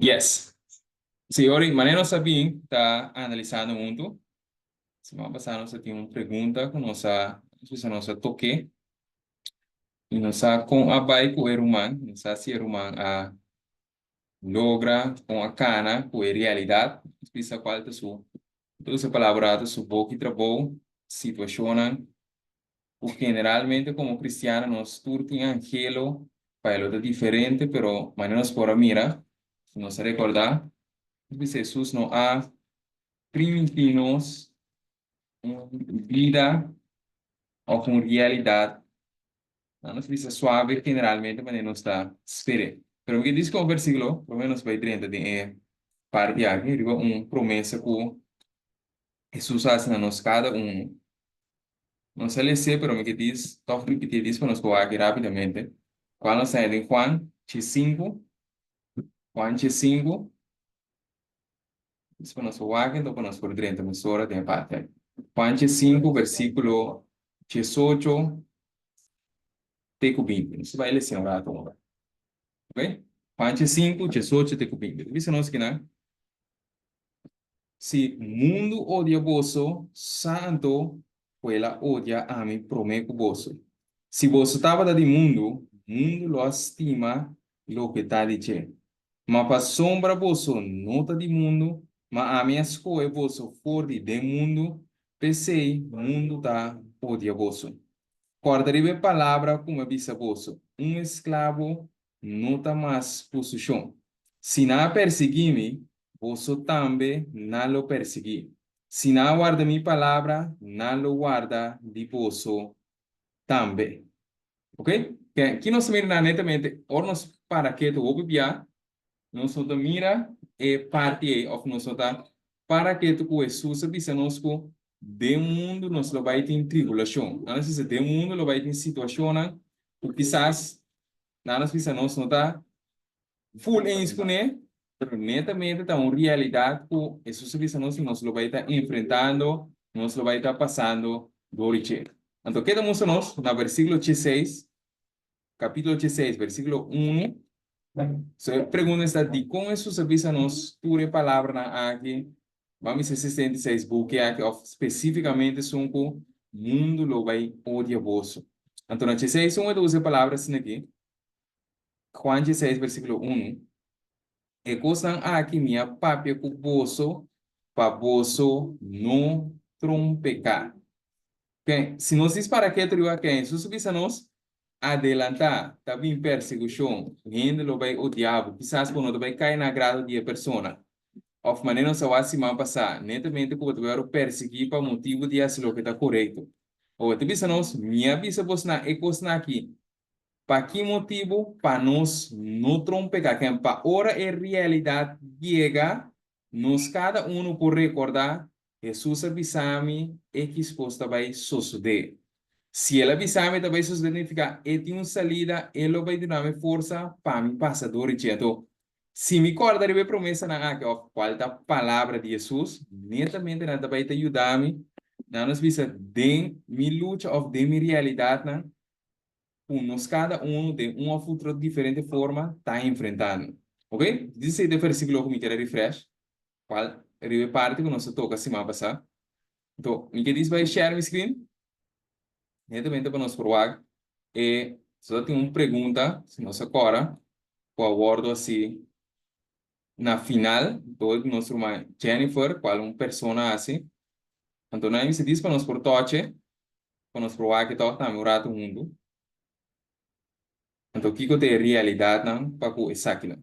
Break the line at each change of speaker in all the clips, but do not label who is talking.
Yes. Sí, ori, manera nos a bin ta analisando huntu. Siman pasá nos a tin un pregunta ku nos a, nos nos a toke. I nos sa kon a bai ku e ruman, nos sa si e ruman a logra kon a kana ku e realidat. Nos bisa kual ta su, ta usa palabra ta su boki trabou, situashonnan ku generalmente komo kristiano nos tur tin anhelo pa e lo ta diferente, pero manera nos por a mira, si nos a rekordá, nos bisa Hesus no a primintí nos un bida òf un realidat, nan nos bisa suave generalmente manera nos ta sper'é. Pero mi ke dici ku un versíkulo, promé nos bai drenta den e parti aki riba un promesa ku Hesus a hasi na nos kada unu. Nos a les'é, pero mi ke dis tòg ripití dis pa nos por wak rápidamente. Kual nos haña den Juan 5, Juan 5, dis pa nos por wak enton pa nos por drenta mesora den e parti aki. Juan 5, versíkulo 18 te ku 20. Nos ta bai les'é un ratu ora. Ok? Juan 5, 18 te ku 20. Ta bisa nos kinan. Si mundu odia boso, sa anto ku el a odia ami promé ku boso. Si boso tabata di mundu, mundu lo a stima loke ta di dje. Ma pasobra boso no ta di mundu, ma ami a skohe boso for di den mundu, p'esei mundu ta odia boso. Kòrda riba e palabra ku mi a bisa boso, Un esklabo no ta mas ku su shon. Si nan a persiguí mi, boso tambe nan lo persiguí. Si nan a warda mi palabra, nan lo warda di boso tambe. Ok? Ke, ki nos ta mira nan netamente, ora nos para ketu hopi bia, nos no ta mira e parti ei, òf nos no ta para ketu ku Hesus a bisa nos ku den mundu nos lo bai tin tribulashon. Nan a bisa den mundu lo bai tin situashonnan ku kisas Nan nos bisa nos no ta full eens kuné, pero netamente ta un realidat ku Hesus a bisa nos i nos lo bai ta enfrentando, nos lo bai ta pasando dor di dje. Anto ke ta mustra nos na versíkulo dieseis, kapítulo dieseis, versíkulo unu, so e pregunta esta dikon Hesus a bisa nos tur e palabranan aki? Ban bisa e 66 buki aki òf spesífikamente esun ku mundu lo bai odia boso. Anto na 16 un e ta usa e palabra asina aki, Juan 16 versíkulo 1, E kosnan aki mi a papia ku boso pa boso no trompeká. Ken, si nos dispara ketu riba ken Hesus a bisa nos, Adelantá, ta bin persekushon, hende lo bai odia bo, kisas bo no ta bai kai na agrado di e persona. Òf manera nos a wak siman pasá, netamente ku bo ta bai wòrdu persiguí pa motibu di hasi loke ta korekto. Bo ta bisa nos, Mi a bisa bosnan e kosnan akí. Pa ki motibu? Pa nos no trompeká. Ken, pa ora e realidat yega, Nos kada unu por rekordá, Hesus a bisa mi ekis kos ta bai sosodé. Si el a bisa mi ta bai sosodé nifiká e tin un salida, e lo bai duna mi forsa pa mi pasa dor di dje. Anto, si mi kòrda riba e promesanan aki òf kual ta palabra di Hesus, netamente nan ta bai ta yuda mi, nan nos bisa den mi lucha òf den mi realidatnan, ku nos kada unu den un òf otro diferente forma ta enfrentando. Ok? Dice e versíkulo ku mi kere refresh, kual riba e parti ku nos a toka siman pasá. Anto, mi ke dis bai share mi screen, netamente pa nos por wak e, so ta tin un pregunta, si nos a kòrda, ku a wòrdu hasi na final dor di nos ruman Jennifer, kual un persona hasi. Anto nan a bisa dis pa nos por toche pa nos por wak e tòg tambe un ratu huntu. Anto kiko ta e realidatnan pa ku esakinan?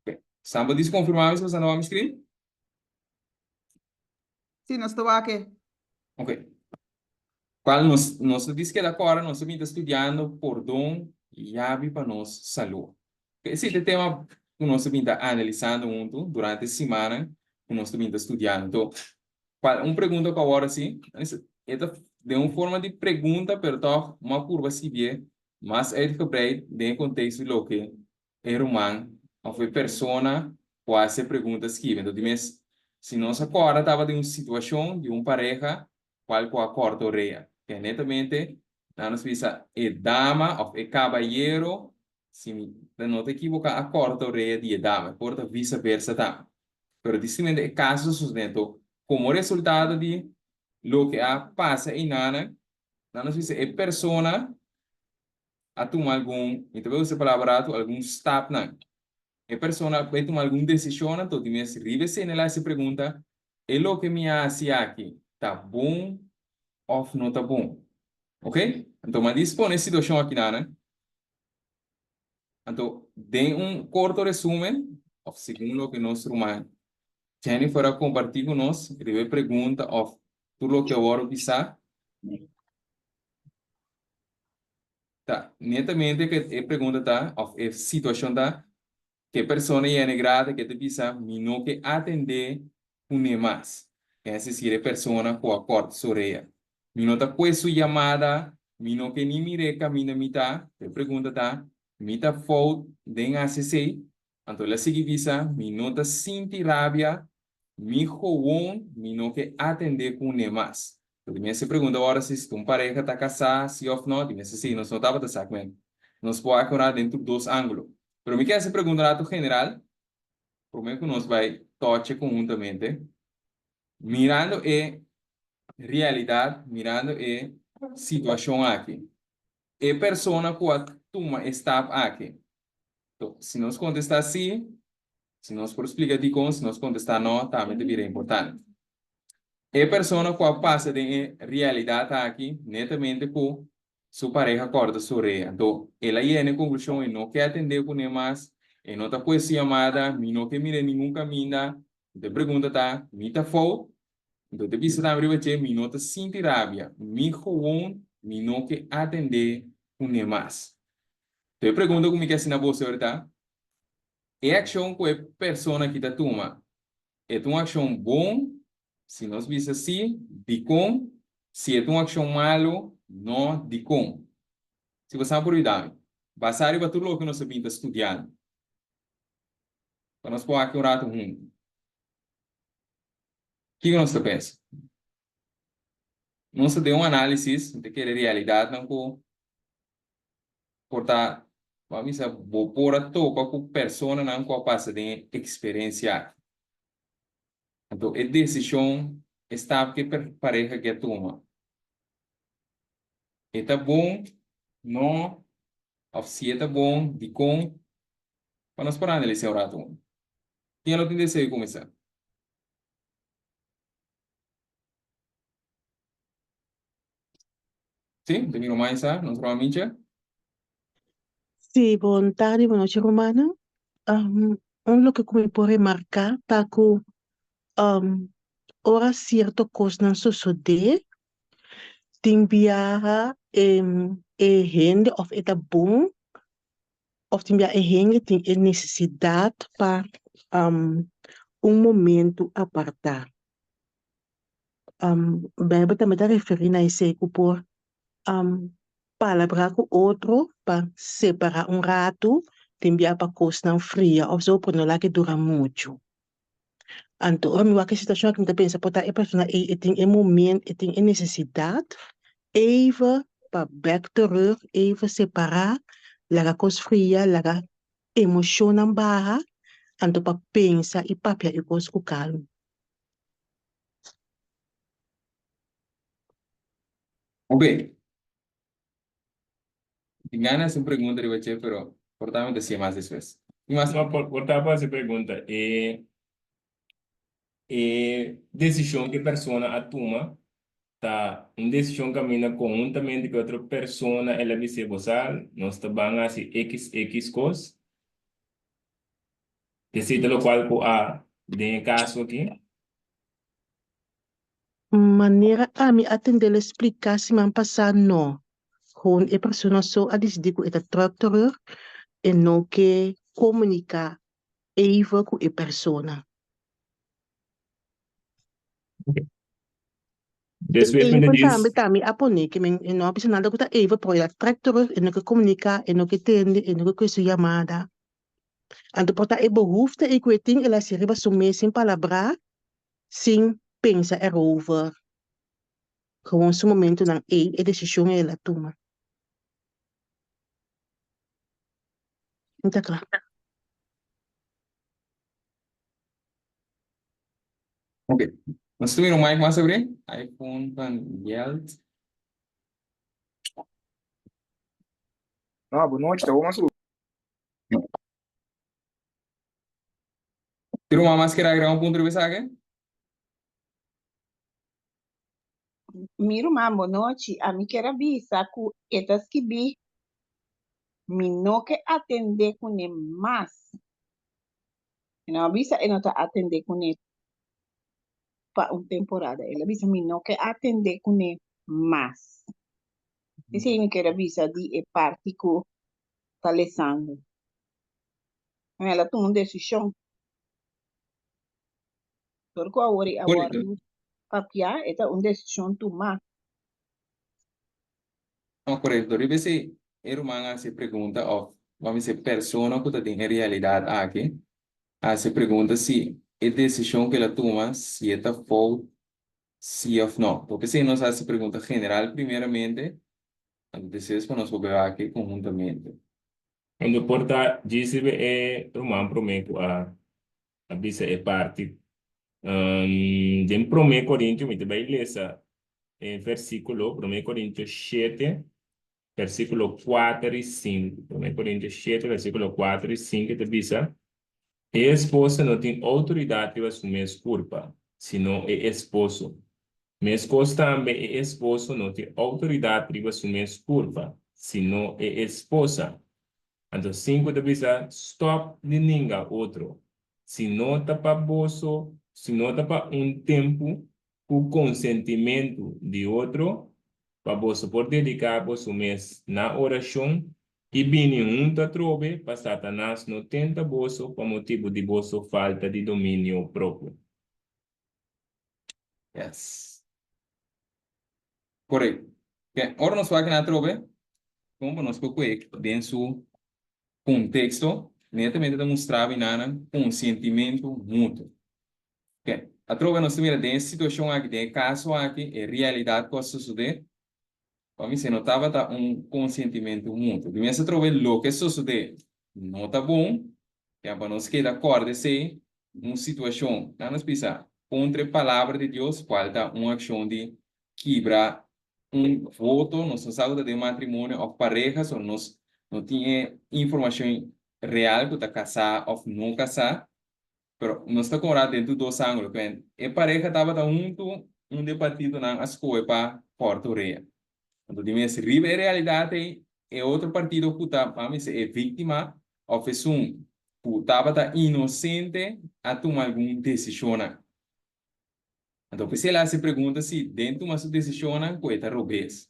Ok, San por dis konfirmá mi si boso a wak mi screen?
Sí, nos ta wak e.
Ok. Kual nos nos ta dis keda kòrda nos ta bin ta studiando pordon yabi pa nos salú. Esei ta e tema ku nos ta bin ta analisando huntu durante e simannan ku nos ta bin ta studiando. Anto, kual un pregunta ku awor hasi, e ta den un forma di pregunta pero tòg mi a purba skibié mas uitgebreid den e konteksto di loke e ruman òf e persona ku a hasi e pregunta skibi. Anto di mes, si nos a kòrda tabatin un situashon di un pareha kual ku a kòrta orea. Ke netamente. Nan nos bisa e dama òf e kabayero, si mi no ta ekiboká, a kòrta orea di e dama. E por ta visa versa tambe. Pero distimente e kaso ta sosodé. Anto, komo resultado di loke a pasa einanan, nan nos bisa e persona a tuma algun, mi ta bai usa e palabra ratu, algun stapnan. E persona a bai tuma algun desishonnan, anto di mes riba esei el a hasi pregunta, E loke mi a hasi aki ta bon òf no ta bon? Ok? Anto mi a dispone e situashon akinanan. Anto den un korto resumen, òf segun loke nos ruman Jennifer a kompartí ku nos riba e pregunta òf tur loke a wòrdu bisá, Ta netamente ke e pregunta ta of e situacion ta ke e persona yena e grada ke ta bisa mi no ke atende cune mas. Es decir e persona cu a corta su orea. Mi no ta cue su yamada, mi no ke ni mira e caminda mi ta. E pregunta ta, mi ta fout den haci esey? Anto el a sigui bisa, Mi no ta sinti rabia, mi gewoon mi no ke atendé ku ne mas. Lo di mester pregunta ora si un pareha ta kasá, si òf nò, di mester si nos no tabata sa kuenta. Nos por akorá den tur dos ángulo. Pero mi ke hasi pregunta un ratu general, promé ku nos bai toche konhuntamente, mirando e realidat, mirando e situashon aki. E persona ku a tuma e stap aki, To, si nos kontestá sí, si nos por splika dikon, si nos kontestá nò, tambe ta bira importante. E persona ku a pasa den e realidat aki, netamente ku su pareha kòrta su orea. Anto, el a yena e konklushon, e no ke atendé kuné mas, e no ta kue su yamada, mi no ke mir'é ningun kaminda. Anto e pregunta ta, mi ta fout? Anto e ta bisa tambe riba dje, mi no ta sinti rabia, mi gewoon mi no ke atendé kuné mas. Anto e pregunta ku mi ke hasi na bo señor ta, E akshon ku e persona aki ta tuma, e ta un akshon bon? Si nos bisa si, dikon? Si e ta un akshon malu, no, dikon? Si bo sa por yuda mi, basá riba tur loke nos a bin ta studiando, pa nos por aki un ratu huntu. Kiko nos ta pensa? Nos ta den un análisis, mi ta kere realidatnan ku Por ta, bo a bisa, bo por a topa ku personanan ku a pasa den e eksperensia aki. Anto e desishon, e stap ku e pareha ke a tuma, e ta bon, no, òf si e ta bon, dikon? Pa nos por analisá un ratu. Ken lo tin deseo di kuminsá? Sí, de mi ruman Isa, nos ruman Micha.
Sí, bon tardi, bon nochi rumannan. Um, un loke ku mi por remarká ta ku um, ora sierto kosnan sosodé, tin biaha e, e hende òf e ta bon, òf tin biaha e hende tin e nesesidat pa um, un momentu apartá. Bijbel tambe ta referí na esei ku por palabrá ku otro pa separá un ratu, tin bia pa kosnan fria òf so, pero no laga e dura muchu. Anto ora mi wak e situashon aki mi ta pensa por ta e persona ei e tin e momento, e tin e nesesidat even pa bèk terug, even separá, laga kos fria, laga emoshonnan baha, anto pa pensa i papia e kos ku kalma.
Ok. Tin gana hasi un pregunta riba dje, pero por ta mi ta siña mas despues. Tin mas?
No, por, por ta por hasi pregunta. E, e desishon ku e persona a tuma ta un desishon kaminda konhuntamente ku e otro persona el a bis'é, Bo sa, nos ta ban hasi x, x kos. Esei ta lokual ku a den e kaso aki.
Manera ami a tendel e spliká siman pasá no. Gewoon e persona so a disidí ku e ta tròk terug, e no ke komuniká even ku e persona.
Despues mi ta
Even
dis.
tambe ta mi a pone ke men e no a bisa nada ku ta even pero el a trèk terug, e no ke komuniká, e no ke tende, e no ke kue su yamada. Anto por ta e behoefte ei ku e tin, el a hasi riba su mes sin palabrá, sin pensa erover. Gewoon su momentunan ei, e desishon ei el a tuma. Mi ta kla.
Ok. Nos ta mira un mic mas abri. iPhone van Jelt.
No, bon nochi, ta bon mas.
Tin un mas kier agrega un punto riba esaki?
Mi ruman, bon nochi. Ami kier a bisa ku e ta skibí, Mi no ke atendé kuné mas. E no a bisa e no ta atendé kuné pa un temporada. El a bisa mi no ke atendé kuné mas. Esei mi kier a bisa di e parti ku ta lesando. El a tuma un desishon. Dor ku awor i a wòrdu papiá, e ta un desishon tumá.
No, korekto. Riba esei e ruman a hasi e pregunta òf wak mi si e persona ku ta den e realidat aki a hasi e pregunta si e desishon ku el a tuma si e ta fout si òf no. Por p'esei nos a hasi e pregunta general primeramente, anto despues pa nos por beba aki konhuntamente.
Anto por ta djis riba e ruman promé ku a a bisa e parti. Den Promé Korintio, mi ta bai lesa e versíkulo, Promé Korintio shete, versíkulo kuater i sinku. Promé Korintio shete, versíkulo kuater i sinku ta bisa, E esposa no tin outoridat riba su mes kurpa, sino e esposo. Meskos tambe e esposo no tin outoridat riba su mes kurpa, sino e esposa. Anto sinku ta bisa, Stòp di ninga otro. Si no ta pa boso, si no ta pa un tempu ku konsentimentu di otro, pa boso por dediká boso mes na orashon i bini huntu atrobe pa Satanas no tenta boso pa motibu di boso falta di dominio propio.
Yes. Correcto. Oké, ora nos wak na atrobe, kon pa nos por kue den su contexto, netamente ta mustra binanan consentimiento mutuo. Oké, atrobe nos ta mira den e situacion aki, den e caso aki, e realidad cu a sosode, pa mi si no tabata un consentimiento mutuo. Di mes atrobe loke sosode no ta bon, ya pa nos keda corda esey, un situacion, nan nos bisa, contra e palabra di Dios, cual ta un accion di kibra un voto, nos no sa cu ta den matrimonio of pareha, so nos no tin e informacion real cu ta casá of no casá, pero nos ta cora den tur dos angulo, cu e pareha tabata hunto, un di e partidonan a scohe pa corta orea. Anto di mes riba e realidad ei, e otro partido cu ta, ban bisa, e victima of esun cu tabata inocente a tuma algun decisionnan. Anto p'esei el a haci pregunta si den tuma su decisionnan cu e ta robes.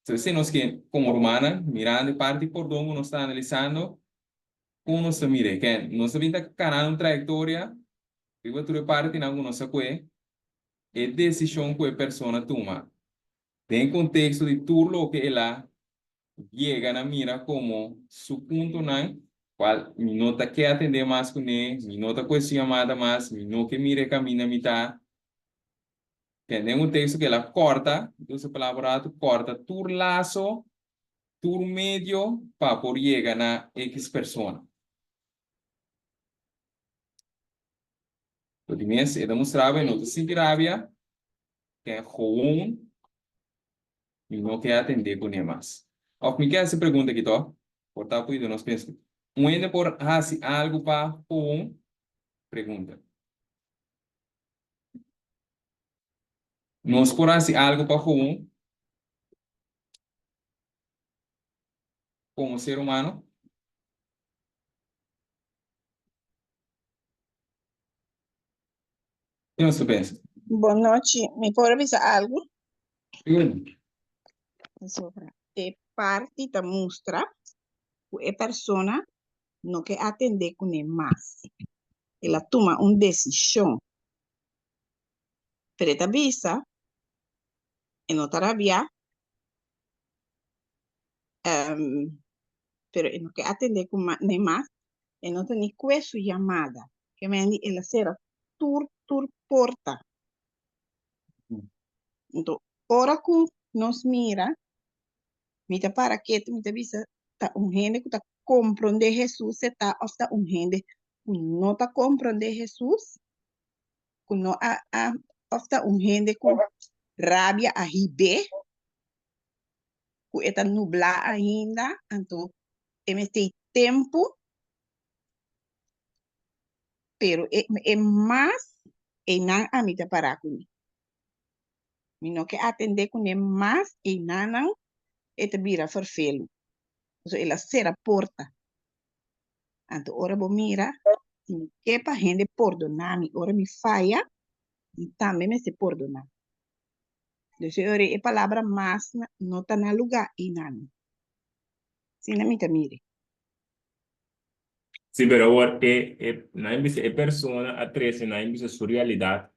So esei nos ke como rumannan, mirando e parti pordon cu nos ta analisando, con nos ta mira e? Ken nos ta bin ta canando un trayectoria riba tur e partinan cu nos a cue, e desishon ku e persona tuma den konteksto di tur loke el a yega na mira komo su puntonan, kual mi no ta ke atendé mas kuné, mi no ta kohe su yamada mas, mi no ke mira e kaminda mi ta. Ten den un teksto ku el a kòrta, mi ta usa e palabra ratu, kòrta tur laso, tur medio pa por yega na ekis persona. Lo di mes, e ta mustra bo e no ta sinti rabia, ke gewoon mi no ke atendé kuné mas. Òf mi ke hasi pregunta aki tò, por ta por yuda nos pensa. Un hende por hasi algu pa gewoon? Pregunta. Nos por hasi algu pa gewoon komo ser humano? Ki nos ta pensa?
Bon nochi, mi por a bisa algu?
Sí.
Pasobra e parti ta mustra ku e persona no ke atendé kuné mas. El a tuma un desishon. Pero e ta bisa, e no ta rabiá, pero e no ke atendé kuné mas. E no ta ni kue su yamada. Ke men di el a sera tur tur porta. Enton, ora ku nos mira, mi ta para ketu, mi ta bisa, Ta un hende ku ta komprondé Hesus e ta òf ta un hende ku no ta komprondé Hesus, ku no a a òf ta un hende ku rabia a hib'é, ku e ta nublá ainda, anto e mester tempu, pero e e mas einan ami ta pará kuné. Mi no ke atendé kuné mas einanan e ta bira ferfelu. Pasobra el a sera porta. Anto ora bo mira, si mi ke pa hende pordoná mi ora mi faya, mi tambe mester pordoná. Dus e ora ei e palabra mas no ta na lugá einanan. Asina mi ta mira.
Sí, pero awor e, e, nan bisa e persona a trece nan bisa su realidad,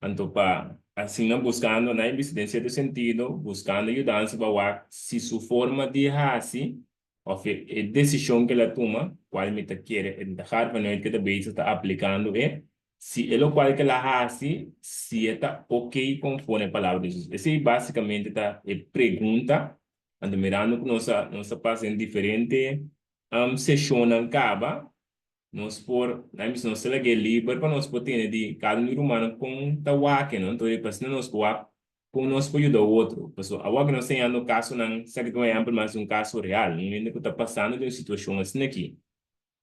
anto pa asina buscando, nan bisa den cierto sentido, buscando yudansa pa wak si su forma di haci of e, e decision cu el a tuma, cual mi ta kere, mi ta gaat vanuit cu e ta bezig ta aplicando e, si e locual cu el a haci, si e ta ok conforme e palabra di Jesus. Esey basicamente ta e pregunta, anto mirando cu nos a, nos a pasa den diferente seshonnan kaba, nos por, nan bisa nos ta lag'é liber pa nos por tende di kada un di rumannan kon ta wak e, no? Entonces pa asina nos por wak kon nos por yuda otro. Pasobra awor ku nos ta yendo kasonan, esaki ta un ehèmpel mas di un kaso real, un hende ku ta pasando den un situashon asina aki,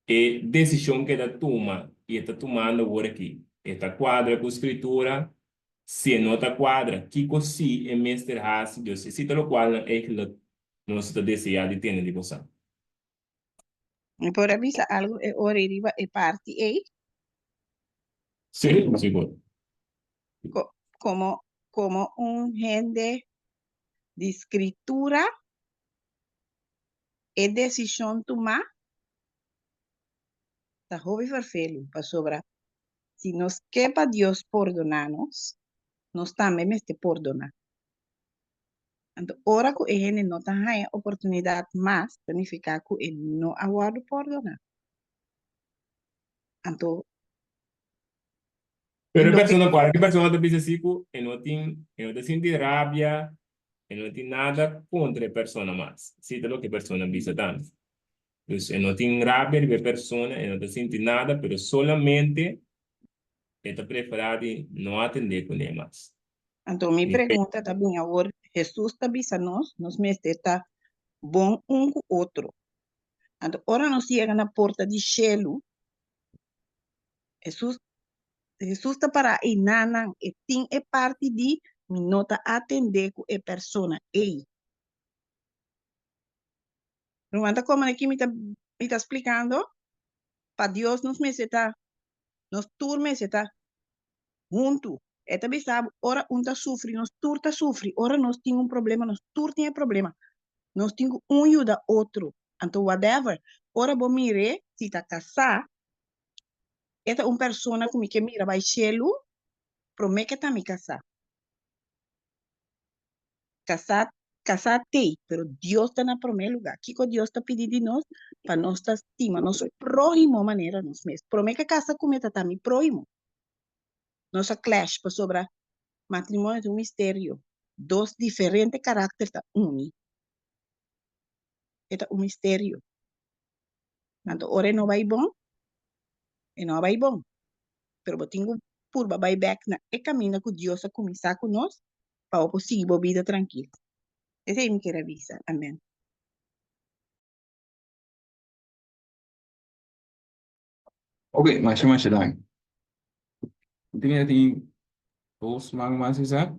e desishon ku e ta tuma i e ta tumando awor aki, e ta kuadra ku Skritura? Si e no ta kuadra, kiko si e mester hasi? Dios, esei ta lokualnan eigentlik Nos ta deseá di tende di bosan.
Mi por a bisa algu e ora ei riba e parti ei?
Sí, sigur.
Komo, komo un hende di Skritura, e desishon tumá ta hopi ferfelu, pasobra si nos ke pa Dios pordoná nos, nos tambe mester pordoná. Anto ora ku e hende no ta haña oportunidat mas, ta nifiká ku e no a wòrdu pordoná. Anto
Pero e
loke
persona, kualke persona ta bisa si ku e no tin, e no ta sinti rabia, e no tin nada kontra e persona mas. Si ta loke e persona bisa tambe. Dus e no tin rabia riba e persona, e no ta sinti nada, pero solamente e ta preferá di no atendé kuné mas.
Anto mi pregunta ta bin awor, Hesus ta bisa nos, nos mester ta bon un ku otro. Anto ora nos yega na porta di shelu, Hesus Hesus ta para einanan, e tin e parti di mi no ta atende ku e persona ei. Ruman ta komo aki mi ta mi ta splikando, pa Dios nos mester ta, nos tur mester ta huntu. E ta bisa bo, ora un ta sufri, nos tur ta sufri. Ora nos tin un problema, nos tur tin e problema. Nos tin ku un yuda otro. Anto whatever, ora bo mir'é, si ta kasá, e ta un persona ku mi ke mira bai shelu promé ke ta mi kasá. Kasá, kasá t'ei, pero Dios ta na promé lugá. Kiko Dios ta pidi di nos? Pa nos ta stima nos próhimo manera nos mes. Promé ke kasa ku mi ta ta mi próhimo. Nos a clash pasobra matrimonio ta un misterio. Dos diferente karakter ta uni. E ta un misterio. Anto ora e no bai bon, e no a bai bon. Pero bo tin ku purba bai bek na e kaminda ku Dios a kuminsá ku nos pa bo por sigui bo bida trankil. Esei mi kier a bisa. Amen.
Ok, masha masha danki. Mi tin mira tin dos man mas bisa.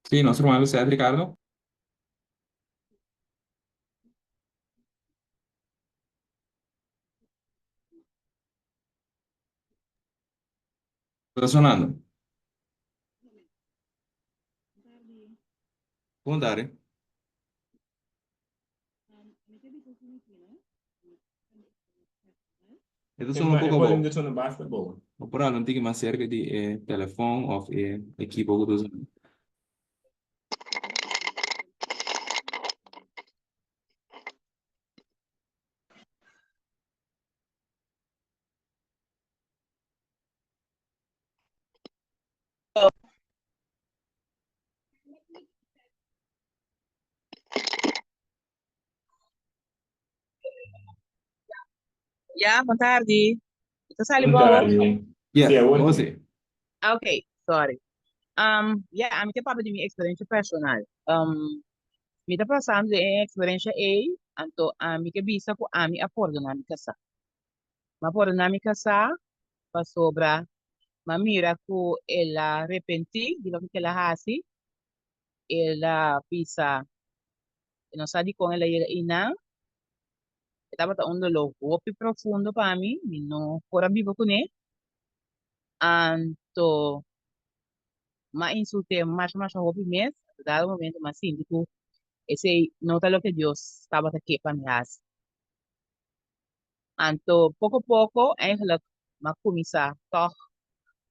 Sí, nos hermano Lucet Ricardo. Está sonando. Bon tarde. E ta sona un
E
poko
volume
abou.
ta sona basta abou.
Bo por hala un tiki mas serka di e telefòn òf e ekipo ku ta usando.
Ja, bon tardi. Ta sali
Bon
bo?
tardi.
Yes,
Sí, awor
bo
sí.
sí.
Ah, Ok, sorry. Ja, ami ta papia di mi eksperensia personal. Mi ta pasando den e eksperensia ei, anto ami ke bisa ku ami a pordoná mi kasá. Mi a pordoná mi kasá pasobra mi a mira ku el a repentí di loke ku el a hasi. El a bisa e no sa dikon el a yega einan. E tabata un doló hopi profundo pa mi, mi no por a biba kuné. Anto m'a insult'é masha masha hopi mes, anto dado momento m'a sinti ku esei no ta loke Dios tabata ke pa mi hasi. Anto poko poko eigenlijk m'a kuminsá tòg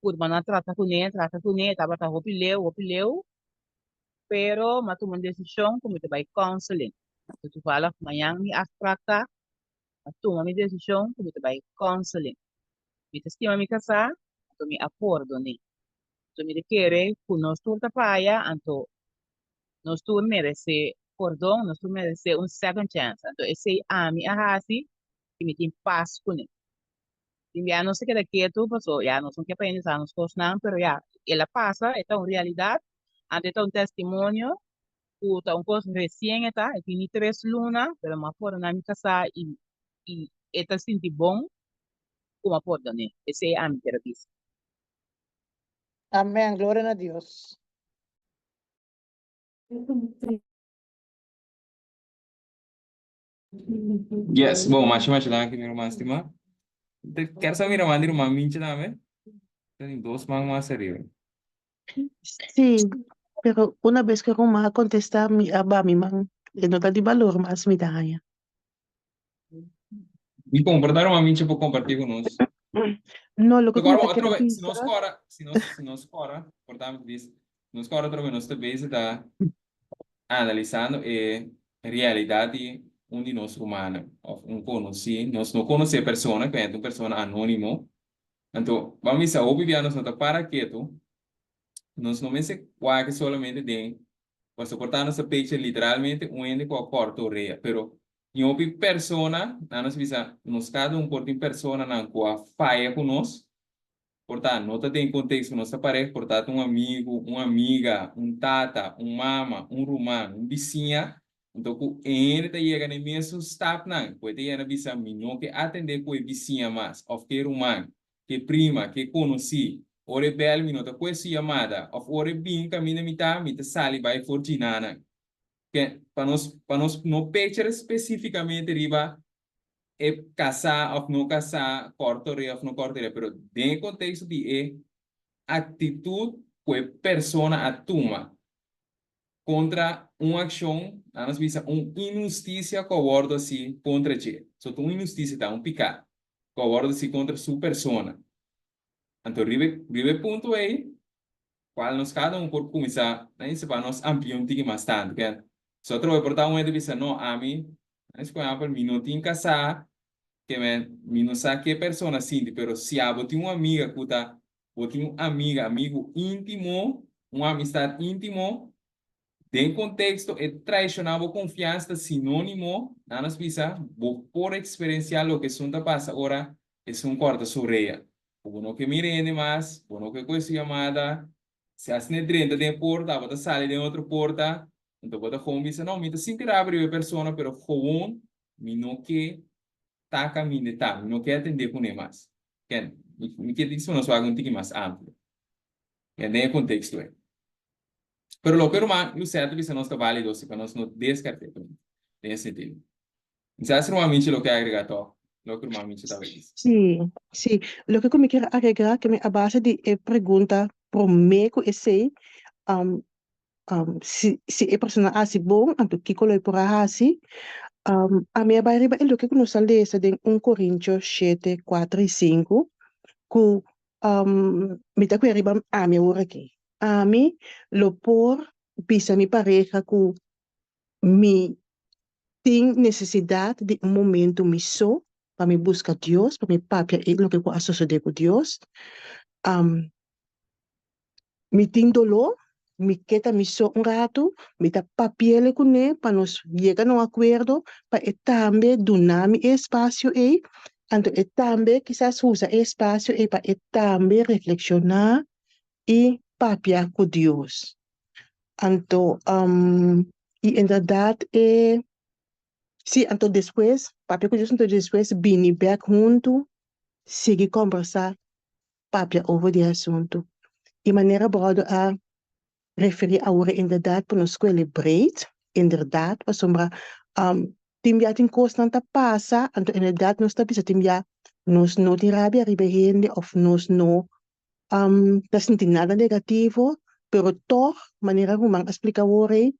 purba na trata kuné, trata kuné, e tabata hopi leu, hopi leu. Pero m'a tuma un desishon ku mi ta bai counseling. Anto toevallig mañan mi afsprak ta, m'a tuma mi desishon ku mi ta bai counseling. Mi ta stima mi kasá, anto mi a pordon'é. Anto mi ta kere ku nos tur ta faya, anto nos tur meresé pordon, nos tur meresé un second chance. Anto esei ami a hasi i mi tin pas kuné. Tin bia nos ta keda ketu paso ya nos no ke pa hende sa nos kosnan, pero ya el a pasa, e ta un realidat, anto e ta un testimonio ku ta un kos resien e ta, e tin ni tres luna, pero mi a pordoná mi kasá i i e ta sinti bon ku mi a pordon'é. Esei ami kier a bisa.
Amèn, gloria na Dios.
Yes, bon, masha masha danki mi ruman stima. Te ker sa mi ruman di ruman Mincha tambe? Tin dos man mas ariba.
Sí, pero una bes ku ruman a kontestá mi a ba mi man. E no ta di balor mas mi ta haña.
Mi komportá ruman Mincha por kompartí ku nos.
No, loke ku mi ta
Otro
kere
vez, si nos
bisa.
kora, si nos, si nos kora, porta mi ta bisa, si nos kora otro vez nos ta bezig ta analisando e realidat di un di nos rumannan òf un konosí. Nos no konosé e persona, ku ta un persona anónimo. Anto, ban bisa hopi bia nos no ta para ketu, nos no mester wak solamente den pasobra por ta nos ta pecha literalmente un hende ku a kòrta orea, pero tin hopi persona, nan nos bisa nos kada un por tin personanan ku a faya ku nos. Por ta no ta den konteksto nos ta pareha, por ta ta un amigu, un amiga, un tata, un mama, un ruman, un bisiña, anto ku e hende ta yega na e mesun stapnan ku e ta yega na bisa mi no ke atendé ku e bisiña mas òf ke ruman, ke prima, ke konosí, ora e bèl mi no ta kohe su yamada òf ora e bin kaminda mi ta, mi ta sali bai for djinanan. Ke pa nos pa nos no pechere spesífikamente riba e kasá òf no kasá, kòrta orea òf no kòrta orea, pero den e konteksto di e aktitut ku e persona a tuma kontra un akshon, nan nos bisa un inhustisia ku a wòrdu hasi kontra dje. So ta un inhustisia, ta un piká ku a wòrdu hasi kontra su persona. Anto riba riba e punto ei Cual nos cada un por cuminsa na inse pa nos amplia un tiki mas tanto. Ke so atrobe por ta un hende bisa no ami na por ehempel mi no tin casa ke men mi no sa ke persona sinti pero si abo tin un amiga cu ta bo tin un amiga amigo intimo un amistad intimo den contexto e traiciona bo confiansa ta sinonimo na nos bisa bo por experiencia loke esun ta pasa ora esun corta su orea. Ku bo no ke mira hende mas, bo no ke kohe su yamada. Si asina e drenta den e porta, abo ta sali den otro porta, anto bo ta gewoon bisa, no, mi ta sinti rabia riba e persona, pero gewoon mi no ke ta kaminda e ta, mi no ke atendé kuné mas. Ken, mi ke disi nos wak un tiki mas amplio. Ken, den e konteksto ei. Pero loke ruman Lucette ta bisa nos ta bálido si pa nos no deskart'é den e sentido. Quizás ruman Michi lo ke agrega tòg loke ruman Michi tabata bisa.
Sí, sí. Loke ku mi kier agregá ke mi a base di e pregunta promé ku esei, si si e persona a hasi bon, anto kiko lo e por a hasi? Ami a bai riba e loke ku nos a lesa den un Korintio shete, kuater i sinku, ku mi ta kue riba ami awor aki. Ami lo por bisa mi pareha ku Mi tin nesesidat di un momentu mi so pa mi buska Dios, pa mi papia e loke ku a sosodé ku Dios. Mi tin doló, mi ke ta mi so un ratu, mi ta papi'el kuné pa nos yega na un akuerdo pa e tambe duna mi e espasio ei. Anto e tambe kisas usa e espasio ei pa e tambe reflekshoná i papia ku Dios. Anto i inderdat e si anto despues papia ku Dios anto despues bini bèk huntu sigui kòmbersá papia over di e asuntu. I manera bròder a referí awor inderdat pa nos skuel e breed, inderdat, pasobra tin bia tin kosnan ta pasa, anto inderdat nos ta bisa tin bia nos no tin rabia riba e hende òf nos no ta sinti nada negativo, pero tòg manera ruman a splika awor ei,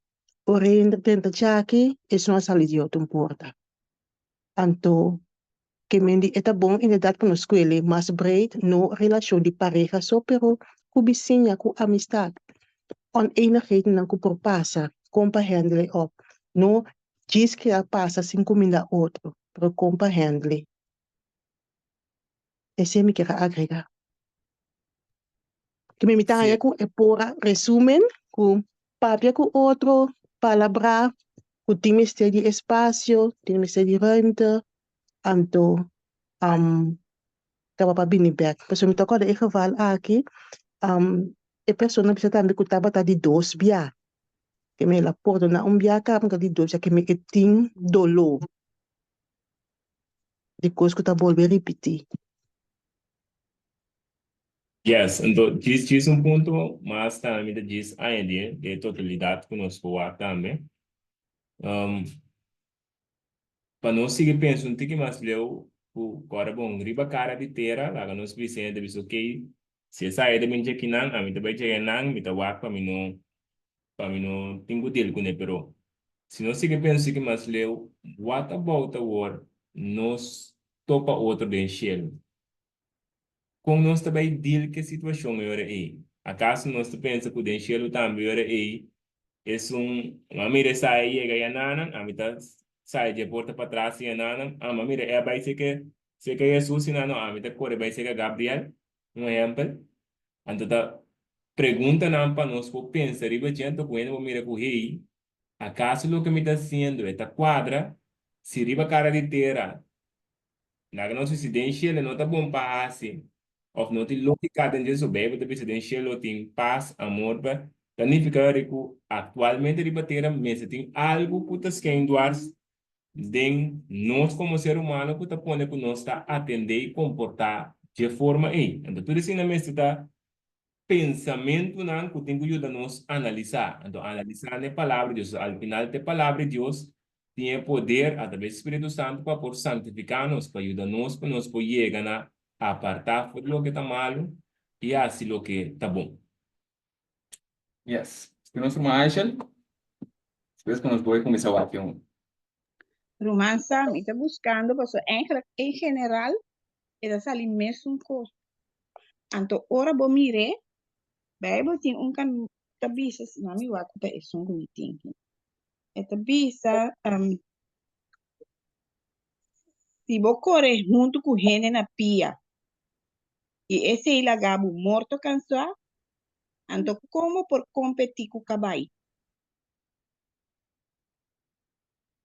ora e hende drenta djaki esun a sali di otro porta. Anto ke men di e ta bon inderdat pa nos skuele mas breed, no relashon di pareha so, pero ku bisiña, ku amistat. Onenighedennan ku por pasa, kon pa handle op. No djis keda pasa sin kuminda otro, pero kon pa handle. Esei mi kier a agrega. Ke men mi ta haña ku e por a resumen ku papia ku otro, palabrá ku tin mester di espasio, tin mester di ruimte, anto tabata pa bini bèk. Pasobra mi ta kòrda e geval aki, e persona a bisa tambe ku tabata di dos bia, ke mi el a pordoná un bia kaba, anto di dos bia ke mi e tin doló di kos ku ta bolbe ripití.
Yes, anto djis djis un punto mas tambe mi ta djis añadí den e totalidat ku nos por wak tambe. Pa nos sigui pensa un tiki mas leu ku kòrda bon riba kara di tera laga nos bisa hende ta bisa okey si esaki ta bin dje kinan ami ta bai dje nan mi ta wak pa mi no pa mi no tin ku deal kuné pero si nos sigui pensa un tiki mas leu what about awor nos topa otro den shelu? Kon nos ta bai deal ku e situashon e ora ei? Akaso nos ta pensa ku den shelu tambe e ora ei esun, m'a mira e sai a yega yananan, ami ta sai dje porta patras di yananan, ah, m'a mira e a bai seka seka Hesus i nan no, ami ta kore bai seka Gabriel, un ehèmpel. Anto ta preguntanan pa nos por pensa riba dje, anto ku hende por mira ku hey, akaso loke mi ta hasiendo e ta kuadra? Si riba kara di tera Laga nos bisa den shelu no ta bon pa hasi of no tin logika den dje so Bijbel ta bisa den shelu tin pas, amor pa ta nifica ri ku actualmente riba tera mester tin algu ku ta skein dwars den nos komo ser humano ku ta pone ku nos ta atende i komporta dje forma ei. Anto tur esina mester ta pensamentunan ku tin ku yuda nos analisá. Anto analisá na e Palabra di Dios. Al final ta e Palabra di Dios tin e poder atraves di Spiritu Santu pa por santifiká nos, pa yuda nos pa nos por yega na apartá for di loke ta malu i hasi loke ta bon.
Yes. Tin nos ruman Aishel? Despues ku nos boy kuminsá wak un.
Ruman Sam, mi ta buskando pasobra eigenlijk en general e ta sali mesun kos. Anto ora bo mir'é, Bijbel tin un kam ta bisa, si no mi wak ku ta esun ku mi tin aki. E ta bisa, si bo kore huntu ku hende na pia i esei laga bo morto kansá, anto kon bo por kompetí ku kabai?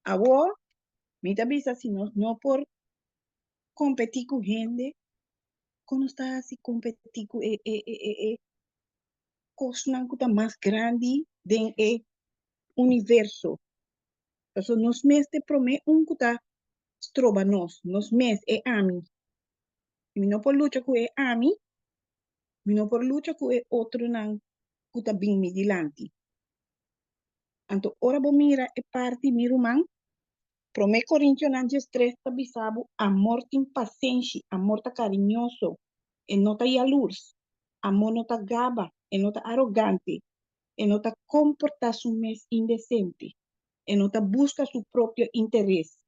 Awor, mi ta bisa si nos no por kompetí ku hende, kon nos ta hasi kompetí ku e e e e e kosnan ku ta mas grandi den e universo? Pasobra nos mes ta e promé un ku ta stroba nos, nos mes, e ami. Si mi no por lucha ku e ami, mi no por lucha ku e otronan ku ta bin mi dilanti. Anto ora bo mira e parti, mi ruman, Promé Korintionan diestres ta bisa bo, Amor tin pasenshi, amor ta kariñoso, e no ta yalurs, amor no ta gaba, e no ta arogante, e no ta komportá su mes indesente, e no ta buska su propio interes,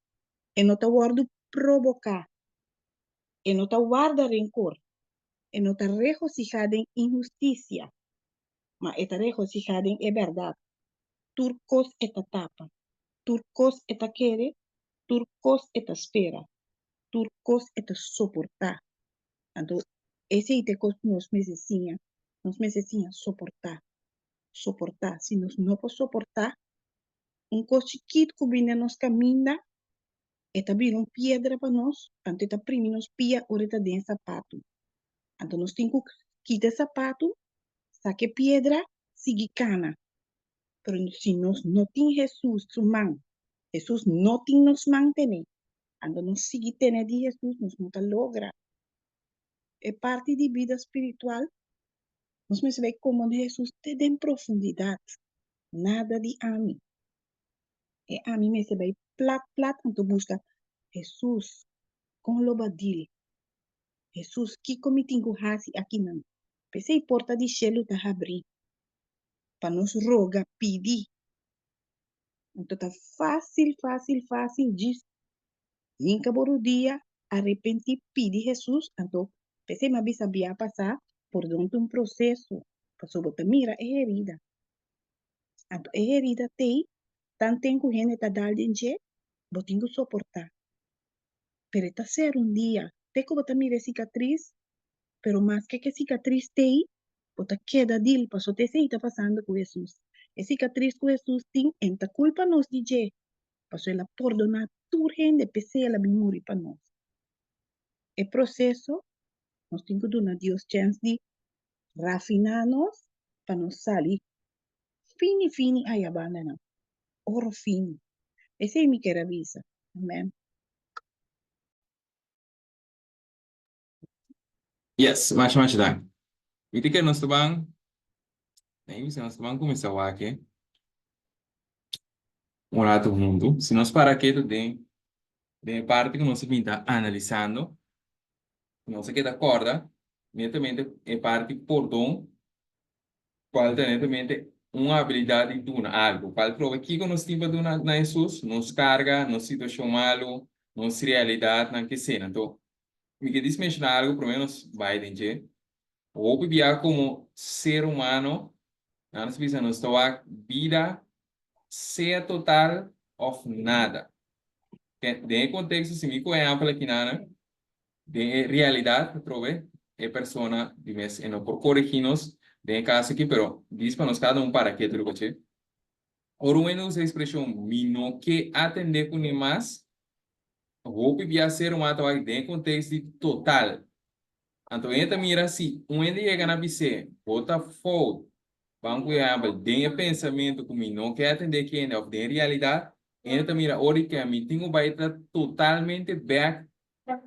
e no ta wòrdu proboká, e no ta warda renkor, e no ta regosihá den inhustisia, ma e ta regosihá den e bèrdat. Tur kos e ta tapa, tur kos e ta kere, tur kos e ta spera, tur kos e ta soportá. Anto, esei ta e kos ku nos mester siña. Nos mester siña soportá, soportá. Si nos no por soportá, un kos chikitu ku bini na nos kaminda. E ta bira un piedra pa nos, anto e ta primi nos pia ora e ta den sapatu. Anto nos tin ku kita e sapatu, saka e piedra, sigui kana. Pero si nos no tin Hesus su man, Hesus no tin nos man tene, anto nos sigui tene di Hesus, nos no ta logra. E parti di bida spiritual, nos mester bai komprende Hesus te den profundidat, nada di ami. E ami mester bai plat plat anto buska Hesus, kon lo bo a dil? Hesus, kiko mi tin ku hasi akinan? P'esei porta di shelu ta habrí pa nos roga, pidi. Anto ta fásil, fásil, fásil djis hinka bo rudia, arepentí, pidi Hesus. Anto p'esei mi a bisa bia pasá, pordon ta un proseso, pasobra bo ta mira e herida. Anto e herida t'ei, tanten ku hende ta dal den dje, bo tin ku soportá. Pero e ta ser un dia, te ku bo ta mira e sikatris, pero maske ku e sikatris t'ei, bo ta keda dil, pasobra ta esei ta pasando ku Hesus. E sikatris ku Hesus tin, e no ta kulpa nos di dje, pasobra el a pordoná tur hende, p'esei el a bin muri pa nos. E proseso, nos tin ku duna Dios chèns di rafiná nos pa nos sali fini fini aya bandanan, oro fini. Esei mi kier a bisa. Amen.
Yes, masha masha danki. Mi ta kere nos ta ban, na bisa nos ta ban kuminsá wak un ratu huntu. Si nos para ketu den den e parti ku nos a bin ta analisando, nos a keda kòrda netamente e parti pordon, kual ta netamente un abilidat di duna algu. Kual proba kiko nos tin pa duna na Hesus? Nos karga, nos situashon malu, nos realidatnan, ke sena. Anto, mi ke dis menshoná algu promé nos bai den dje. Hopi bia komo ser humano, nan nos bisa nos ta wak bida sea total òf nada. Den e konteksto, si mi ku ehèmpel aki nan, den e realidat atrobe e persona di mes e no por koregí nos den e kaso aki, pero dis pa nos kada un para ketu riba dje. Ora un hende usa e ekspreshon mi no ke atendé kuné mas, hopi bia ser humano ta wak den e kontekst di total. Anto hende ta mira si un hende yega na bis'é bo ta fout, ban ku ehèmpel den e pensamentu ku mi no ke atendé kende òf den realidat, hende ta mira ora di ke mi tin ku bai ta totalmente bèk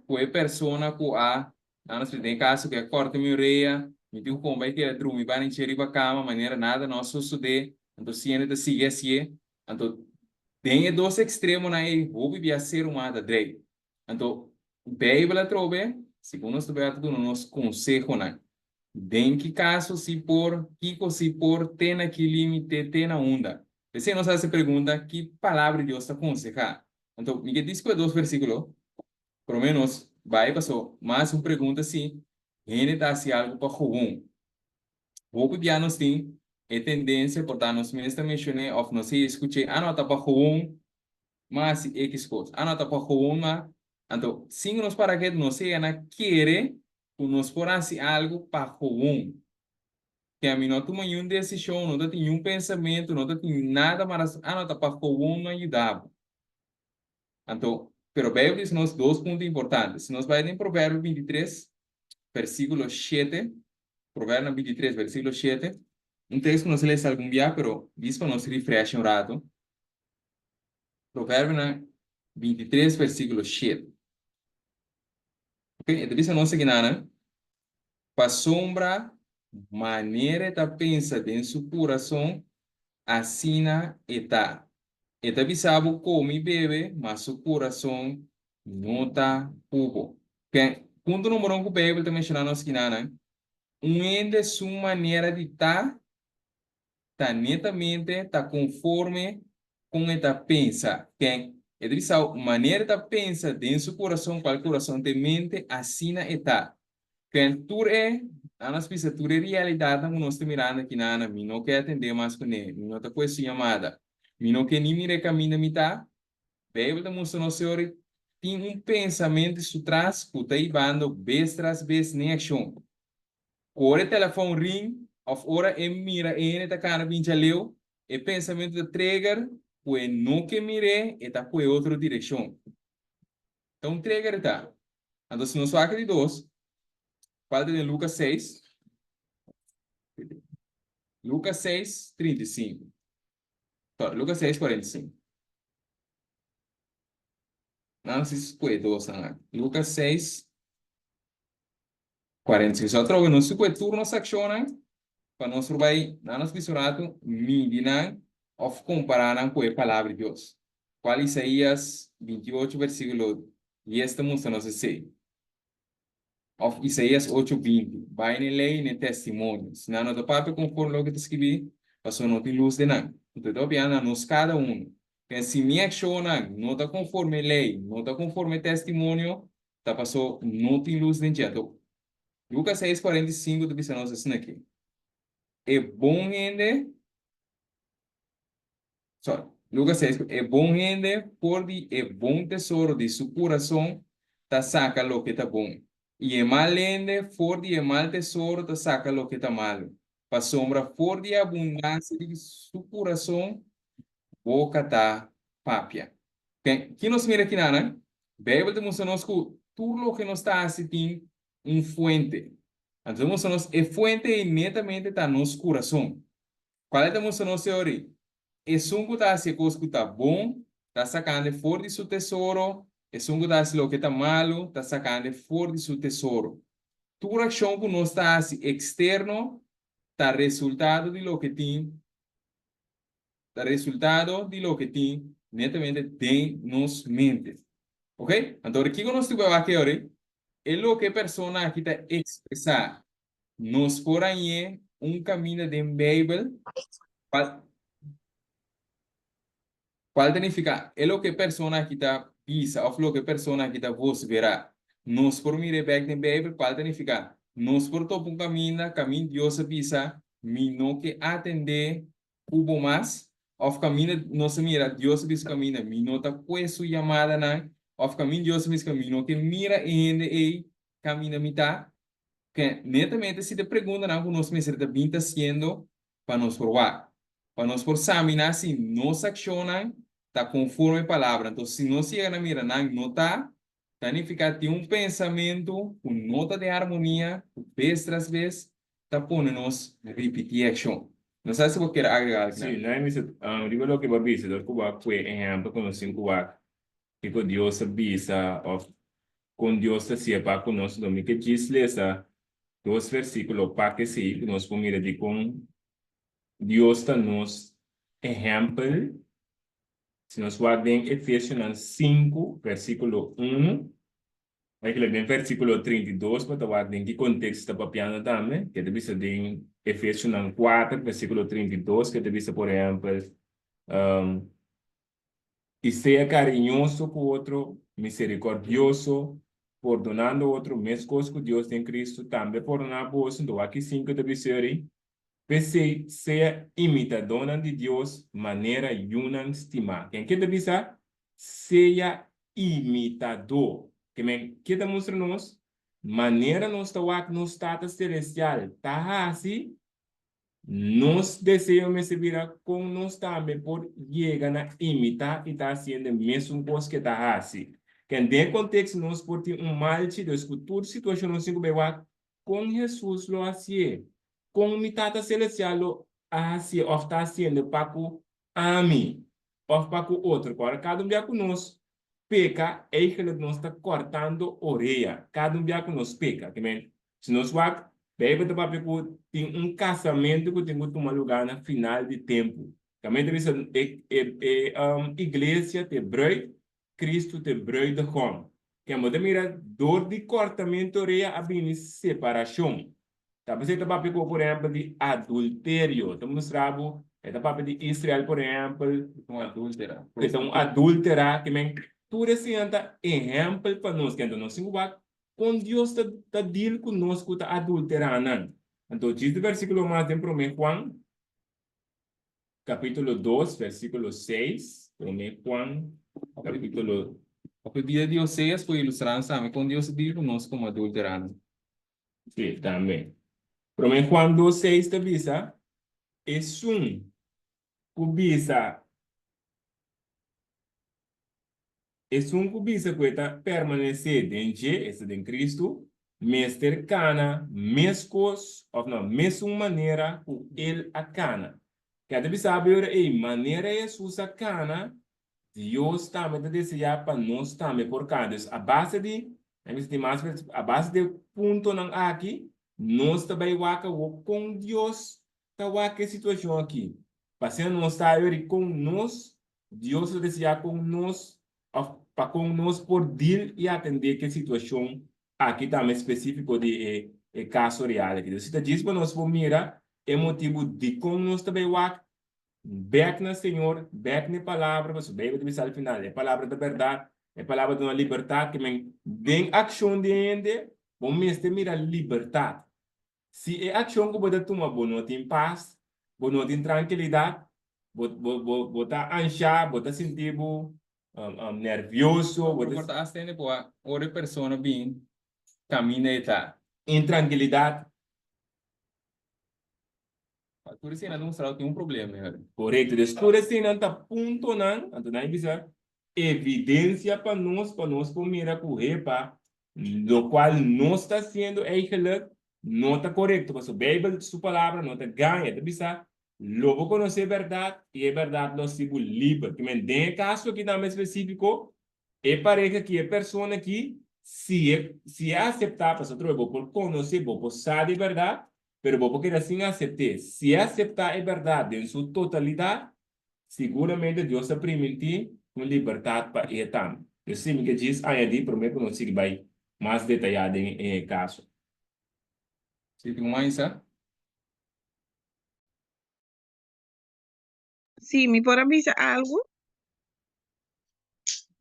ku e persona ku a, nan nos den e kaso ku a kòrta mi orea, mi tin ku kon bai keda drumi banda dje riba kama manera nada no a sosodé, anto si hende ta sigui hasié, anto den e dos ekstremonan ei hopi bia ser humano ta drei. Anto Beibel atrobe, segun nos ta bai ta duna nos konsehonan, den ki kaso si por, kiko si por, te na ki límite, te na unda. P'esei nos hasi e pregunta, ki Palabra di Dios ta konsehá? Anto, mi ke dici ku e dos versíkulo, por lo menos, bai paso mas un pregunta si hende ta hasi algu pa gewoon. Hopi bia nos tin e tendensia por ta nos mes ta menshoné òf nos a eskuch'é, ah no, ta pa gewoon m'a hasi ekis kos, ah no, ta pa gewoon m'a. Anto, sin ku nos para ketu, nos yega na kere ku nos por hasi algu pa gewoon. Ke ami no a tuma niun desishon, no ta tin niun pensamentu, no ta tin nada mas, ah no, ta pa gewoon m'a yuda bo. Anto, pero Bijbel bisa nos dos punto importante. Si nos bai den Proverbio 23, versículo 7, Proverbionan 23, versículo 7, un teksto ku nos a lesa algun bia, pero dis pa nos refresh un rato. Proverbionan 23, versículo 7. Ok, e ta bisa nos akinanan, Pasobra manera e ta pensa den su kurason, asina e ta. E ta bisa bo come i bebe, ma su kurason no ta ku bo. Ken, punto numero un ku Beibel ta menshoná nos kinanan, un hende su manera di ta, ta netamente ta konforme kon e ta pensa. Ken, e ta bisa bo manera e ta pensa den su kurason, kual kurason ta e mente, asina e ta. Ken, tur e, anos bisa tur e realidatnan ku nos ta mirando aki nan, mi no ke atendé mas kuné, mi no ta kohe su yamada, mi no ke ni mira e kaminda mi ta. Beibel ta mustra nos señor tin un pensamentu su tras ku ta hibando bes tras bes den akshon. Ku ora e telefòn ring òf ora e mira e hende ta kana bin djaleu, e pensamentu ta trigger ku e no ke mir'é, e ta kohe otro direkshon. Ta un trigger e ta. Anto si nos wak di dos, kual ta den Lucas seis, Lucas seis, 35. Sorry, Lucas seis, 45. Nan si scoe dos nan aki. Lucas seis, 45. So atrobe nos scoe tur nos accionnan pa nos por bay na nos bisa un rato midi nan of compara nan cu e palabra di Dios. Cual Isaías 28 versiculo 10 ta mustra nos esey. Of Isaías ocho 20, Bai n'e lei i n'e testimonio. Si nan no ta papia konforme loke ta skibí, pasobra no tin lus den nan. Anto e ta papia na nos kada unu. P'e si mi akshonnan no ta konforme e lei, no ta konforme e testimonio, ta paso no tin lus den dje. Anto Lukas seis, 45 ta bisa nos asin'aki, E bon hende. Sorry. Lucas 6, E bon hende for di e bon tesoro di su curason ta saca loke ta bon, i e mal hende for di e mal tesoro ta saca loke ta malu, pasobra for di e abundancia di su curason boca ta papia. Ken, ki nos mira kinanan? Bijbel ta mustra nos cu tur loke nos ta haci tin un fuente. Anto ta mustra nos e fuente ei netamente ta nos curason. Cual e ta mustra nos e ori? Esun cu ta haci e cos cu ta bon, ta sacand'e for di su tesoro, esun cu ta haci loke ta malu, ta sacand'e for di su tesoro. Tur accion cu nos ta haci externo ta resultado di loke tin, ta resultado di loke tin netamente den nos mente. Ok? Anto ora kico nos tin cu wak e ori? E loke e persona aki ta expresa Nos por hañ'é un kaminda den Beibel kual kual ta nifiká e loke e persona aki ta bisa òf loke e persona aki ta vosverá. Nos por mir'é bèk den Beibel kual ta nifiká nos por topa un kaminda kamin Dios a bisa mi no ke atendé ku bo mas òf kaminda nos a mira Dios a bisa kaminda mi no ta kue su yamadanan òf kamin Dios a bisa mi no ke mira e hende ei kaminda mi ta. Ke netamente si ta preguntanan ku nos mester ta bin ta hasiendo pa nos por wak, pa nos por saminá si nos akshonnan ta konforme e palabra. Anto si nos yega na mira nan no ta, ta nifiká tin un pensamentu ku no ta den armonia ku bes tras bes ta pone nos ripití e akshon. No sa si bo kier agregá algu
Sí, nan e mester, riba loke bo a bisa, dor ku bo a kue ehèmpel ku nos tin ku wak Kiko Dios a bisa òf kon Dios ta siña pa ku nos? Lo mi ke djis lesa dos versíkulo pa kesei ku nos por mira dikon Dios ta nos ehèmpel. Si nos wak den Efesionan sinku, versíkulo unu, eigenlijk den versíkulo 32 bo ta wak den ki konteksto ta papiando tambe, ke ta bisa den Efesionan kuater, versíkulo 32, ke ta bisa por ehèmpel, I sea kariñoso ku otro, miserikòrdioso, pordonando otro meskos ku Dios den Kristu tambe pordoná boso. Nto wak ki sinku ta bisa yori, P'esei, sea imitadónan di Dios manera yunan stimá. Ken ke ta bisa? Sea imitadó. Ke men ke ta mustra nos? Manera nos ta wak nos Tata Selestial ta hasi, Nos deseo mester bira kon nos tambe por yega na imitá i ta hasiendo e mesun kos ku e ta hasi. Ken den e konteksto nos por tin un malchi dus ku tur situashon nos tin ku bai wak kon Hesus lo hasié, kon mi Tata Selestial lo a hasié òf ta hasiendo pa ku ami òf pa ku otro. Ku ora kada un bia ku nos peka eigenlijk nos ta kòrtando orea kada un bia ku nos peka. Si nos wak, Beibel ta papia ku tin un kasamentu ku tin ku tuma lugá na final di tempu. Tambe ta bisa e e e iglesia ta e bruid, Kristu ta e bruidegom. Ken bo ta mira dor di kòrtamentu orea a bini separashon. Ta p'esei ta papia ku por ehèmpel di adulterio. Ta mustra bo e ta papia di Israel por ehèmpel.
Ku ta un adúltera.
Ku ta un adúltera. Ke men tur eseinan ta ehèmpel pa nos. Kende nos tin ku wak Kon Dios ta ta deal ku nos ku ta adulterá nan? Anto djis di versíkulo mas den Promé Juan, kapítulo dos, versíkulo seis, Promé Juan, kapítulo.
Òf e bida di Oseas por ilustrá nos tambe kon Dios ta deal ku nos komo adulteránan.
Sí, tambe. Promé Juan dos seis ta bisa, Esun ku bisa. Esun ku bisa ku e ta permanesé den dje, esta den Kristu, mester kana meskos òf no, mesun manera ku El a kana. Ke a ta bisa bo e ora ei, manera Hesus a kana, Dios tambe ta deseá pa nos tambe por kana. Dus a base di, mi bisa tin mas, a base di e puntonan aki, nos ta bai wak awor kon Dios ta wak e situashon aki. Pa asina nos ta weri kon nos Dios ta deseá kon nos òf pa kon nos por deal i atendé ku e situashon aki tambe spesífiko di e e kaso real aki. Dus si ta djis pa nos por mira e motibu dikon nos ta bai wak bèk na Señor, bèk na e Palabra, pasobra Beibel ta bisa al final, e Palabra ta bèrdat, e Palabra ta duna libertat, ke men den akshon di hende bo mester mira libertat. Si e akshon ku bo ta tuma bo no tin pas, bo no tin trankilidat, bo bo bo bo ta anshá, bo ta sinti bo nervioso, bo ta.
Por ta hasta hende ku a ora e persona bin kaminda e ta.
Intrankilidat.
Tur eseinan ta mustra ku tin un problema ei.
Korekto. Des tur eseinan ta puntonan, anto nan a bisa, evidensia pa nos, pa nos por mira ku hepa, lokual nos ta hasiendo eigenlik no ta korekto, pasobra Beibel su palabra no ta gaña, e ta bisa, Lo bo konosé e bèrdat i e bèrdat lo hasi bo liber. Ki men den e kaso aki tambe spesífiko, e pareha aki, e persona aki, si e si e aseptá, pasobra atrobe bo por konosé, bo por sa di e bèrdat, pero bo por keda sin asept'é. Si e aseptá e bèrdat den su totalidat, Siguramente Dios a primintí un libertat pa e tambe. Yo si mi ke djis añadí promé ku nos sigui bai mas detayá den e kaso.
Si tin un ainsa?
Si, mi por a bisa algu?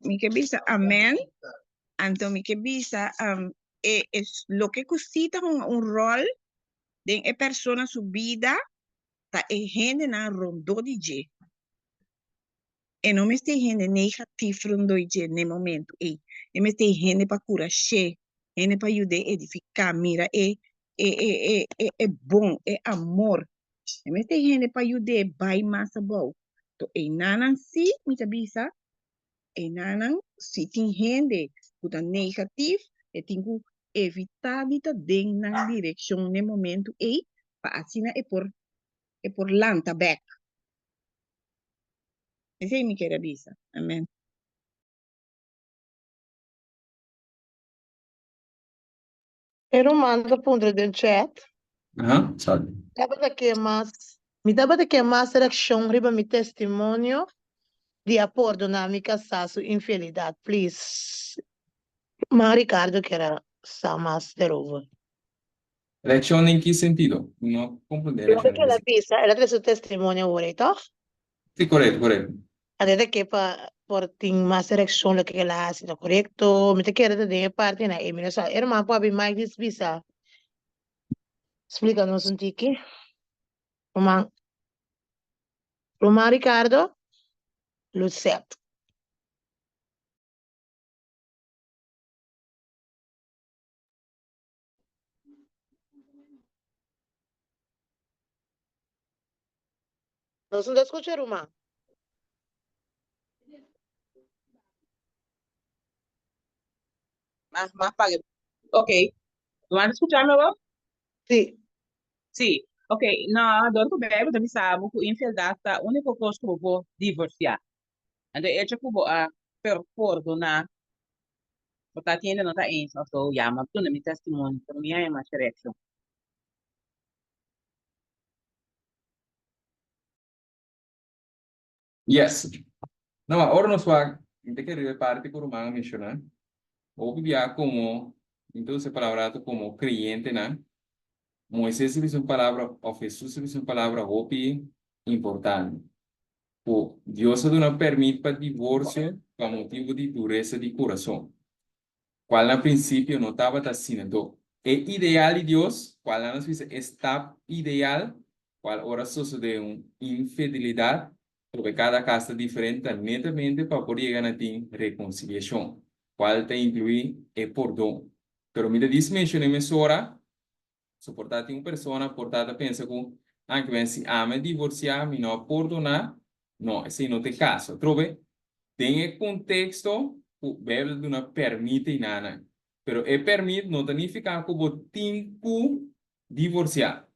Mi ke bisa amèn, anto mi ke bisa e loke ku si ta hunga un ròl den e persona su bida ta e hendenan rondó di dje. E no mester hende negatif rondó di dje n'e momentu ei. E mester hende pa kurash'é, hende pa yud'é edifiká, mira e e e e e e bon, e amor. E mester hende pa yud'é bai mas abou. To einanan sí mi ta bisa, einanan si tin hende ku ta negatif, e tin ku evitá di ta den nan direkshon n'e momentu ei pa asina e por e por lanta bek. Esei mi kere bisa. Amen.
E ruman ta puntra den chat.
Aha, sabi.
Tabata ke mas, mi tabata ke mas reakshon riba mi testimonio di a pordoná mi kasá su infelidat, please. Man Ricardo kier a sa mas derover.
Reakshon den ki sentido? Mi no komprendé
Loke
reakshon
ku el
den
a bisa, el a trese su testimonio awor ei, tòg?
Sí, korekto, korekto.
Anto ta ke pa por tin mas reakshon loke el a hasi ta korekto? Mi ta kere ta den e partinan ei, mi no sa. E ruman por abi Mike dis bisa, splika nos un tiki. Ruman, ruman Ricardo, Lucette. Nos no ta skucha ruman.
Mas, mas pague. Ok. Ruman ta skucha mi awor?
Sí.
Sí. Ok. No, dor ku Bijbel ta bisa bo ku infieldat ta úniko kos ku bo por divorsiá. Anto e echo ku bo a pordoná Bo ta hende no ta eens of zo, ya, ma duna mi testimonio, pero mi haña masha reaccion.
Yes. No, ma ora nos wak, mi ta kere riba e parti ku ruman a menshoná. Hopi bia komo, mi ta usa e palabra ato komo kreyentenan, Moises a bisa un palabra òf Hesus a bisa un palabra hopi importante. Ku Dios a duna permit pa divorsio pa motibu di duresa di kurason, kual na prinsipio no tabata asina. Anto, e ideal di Dios, kual nan nos bisa e stap ideal, kual ora sosodé un infidelidat, loke kada kas ta diferente, ta netamente pa por yega na tin rekonsiliashon, kual ta inkluí e pordon. Pero mi ta dis menshoné mesora So por ta tin un persona por ta ta pensa ku, ah, ke si ami a divorsiá mi no a pordoná. No, esei no ta e kaso. Atrobe, den e konteksto ku Beibel ta duna pèrmit einanan. Pero e pèrmit no ta nifiká ku bo tin ku divorsiá.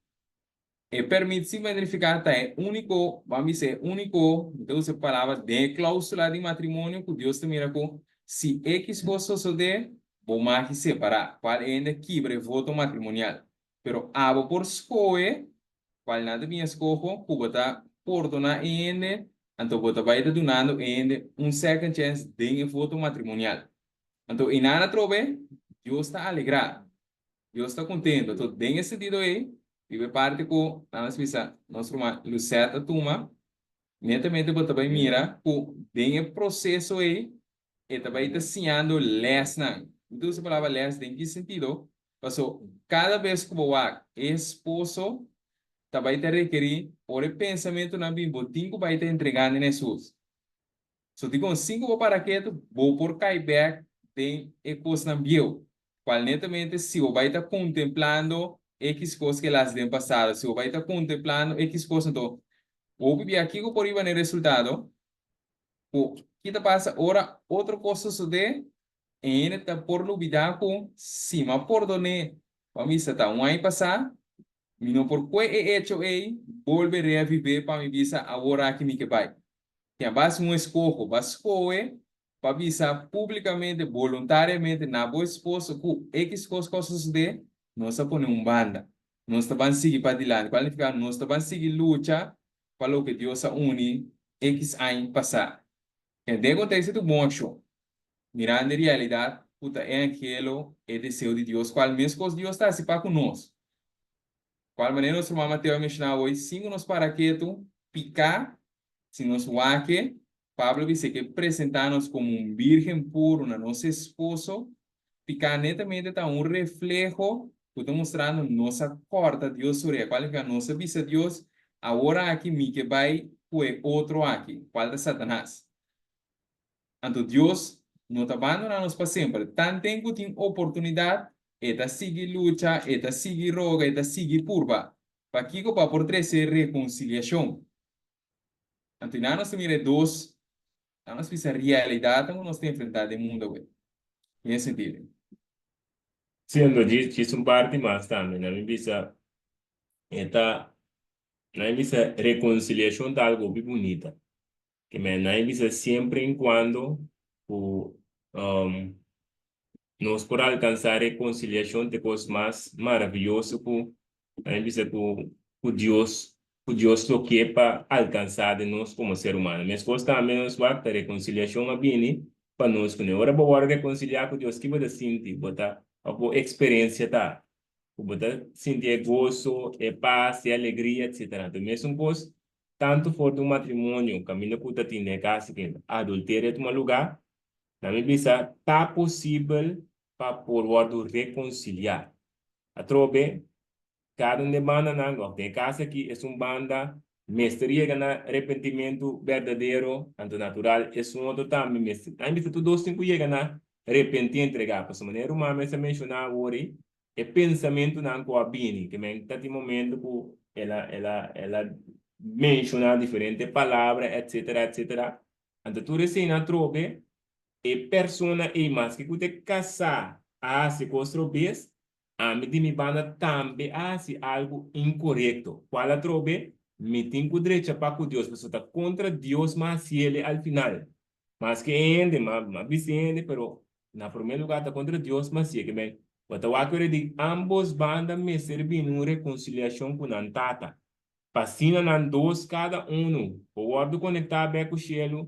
E pèrmit sin pa nifiká ta e úniko, ban bisa e úniko, mi ta usa e palabra, den e klóusula di matrimonio ku Dios ta mira ku si ekis kos sosodé, bo maki separá, kual e hende a kibra e voto matrimonial. Pero abo por skohe, kual nan ta bin eskoho, ku bo ta pordoná e hende, anto bo ta bai ta dunando e hende un second chance den e voto matrimonial. Anto einan atrobe, Dios ta alegrá. Dios ta contento. Anto den e sentido ei, riba e parti cu nan a bisa nos ruman Lucette a tuma, netamente bo ta bai mira cu den e proceso ei e ta bai ta siñando lesnan. Mi ta usa e palabra les den ki sentido? Paso cada bes cu bo wak e esposo ta bai ta rekeri ora e pensamentonan bin bo tin cu bai ta entregando na Hesus. So dikon sin ku bo para ketu bo por kai bek den e kosnan bieu, kual netamente si bo bai ta kontemplando ekis kos ke las den pasado, si bo bai ta kontemplando ekis kos anto hopi bia kiko por riba na e resultado? Ku ki ta pasa ora otro kos sosodé e hende ta por lubidá ku si mi a pordoné pa mi sa ta un aña pasá mi no por kue e echo ei bolbe reaviv'é pa mi bisa awor aki mi ke bai. Tin a base un eskoho, bo a skohe pa bisa públikamente, boluntariamente na bo esposo ku ekis kos ku a sosodé, nos a pone un banda. Nos ta ban sigui padilanti. Kual nifiká nos ta ban sigui lucha pa loke Dios a uni ekis aña pasá. Den e konteksto ta un bon akshon, mirando e realidat ku ta e anhelo, e deseo di Dios, kual meskos Dios ta hasi pa ku nos. Kual manera nos ruman Mateo a menshoná awor, sin ku nos para ketu, piká, si nos wak-e, Pablo bisa ke presentá nos komo un bírgen puru na nos esposo, piká netamente ta un refleho ku ta mustrando nos a kòrta Dios su orea, kual nifiká nos a bisa Dios, Awor aki mi ke bai ku e otro aki, kual ta Satanas. Anto Dios no ta bandoná nos pa semper. Tanten ku tin oportunidat, e ta sigui lucha, e ta sigui roga, e ta sigui purba. Pakiko? Pa por trese rekonsiliashon. Anto nan nos ta mira e dos, nan nos bisa realidatnan ku nos ta enfrentá den mundu awe. Den e sentido.
Sí, anto djis un parti mas tambe. Nan mi bisa e ta, nan mi bisa rekonsiliashon ta algu hopi bunita. Ke men nan bisa siempre en cuando ku nos por alcansa reconciliacion ta e cos mas maravilloso ku nan bisa ku ku Dios ku Dios lo ke pa alcansa den nos como ser humano. Meskos tambe nos wak ta reconciliacion a bini pa nos kuné. Ora bo wòrdu reconcilia ku Dios ki bo ta sinti? Bo ta òf bo experiencia ta ku bo ta sinti e goso, e pas, e alegria etcetera. Anto mesun kos Tantu for di un matrimonio kaminda ku ta tin den e kas ku adulterio a tuma lugá, na mi bisa ta posibel pa por wòrdu rekonsiliá. Atrobe, kada un di e bandanan òf den e kas aki esun banda mester yega na repentimentu berdadero, anto natural esun otro tambe mester. Na mi bisa tur dos tin ku yega na repentí entregá, pasobra manera ruman mes a menshoná awor ei, E pensamentunan ku a bini, ke men ta tin momento ku el a el a el a menshoná diferente palabra etcetera etcetera, anto tur eseinan atrobe e persona ei maske ku ta e kasá a hasi kos robes, ami di mi banda tambe a hasi algu inkorekto, kual atrobe mi tin ku drecha pa ku Dios, pasobra ta kontra Dios mi a hasiel al final. Maske e hende, ma ma bisa e hende, pero na promé lugá ta kontra Dios ma si'e ke men. Bo ta wak ora di ambos banda mester bini un rekonsiliashon ku nan tata, pa asina nan dos kada unu por wòrdu konektá bèk ku shelu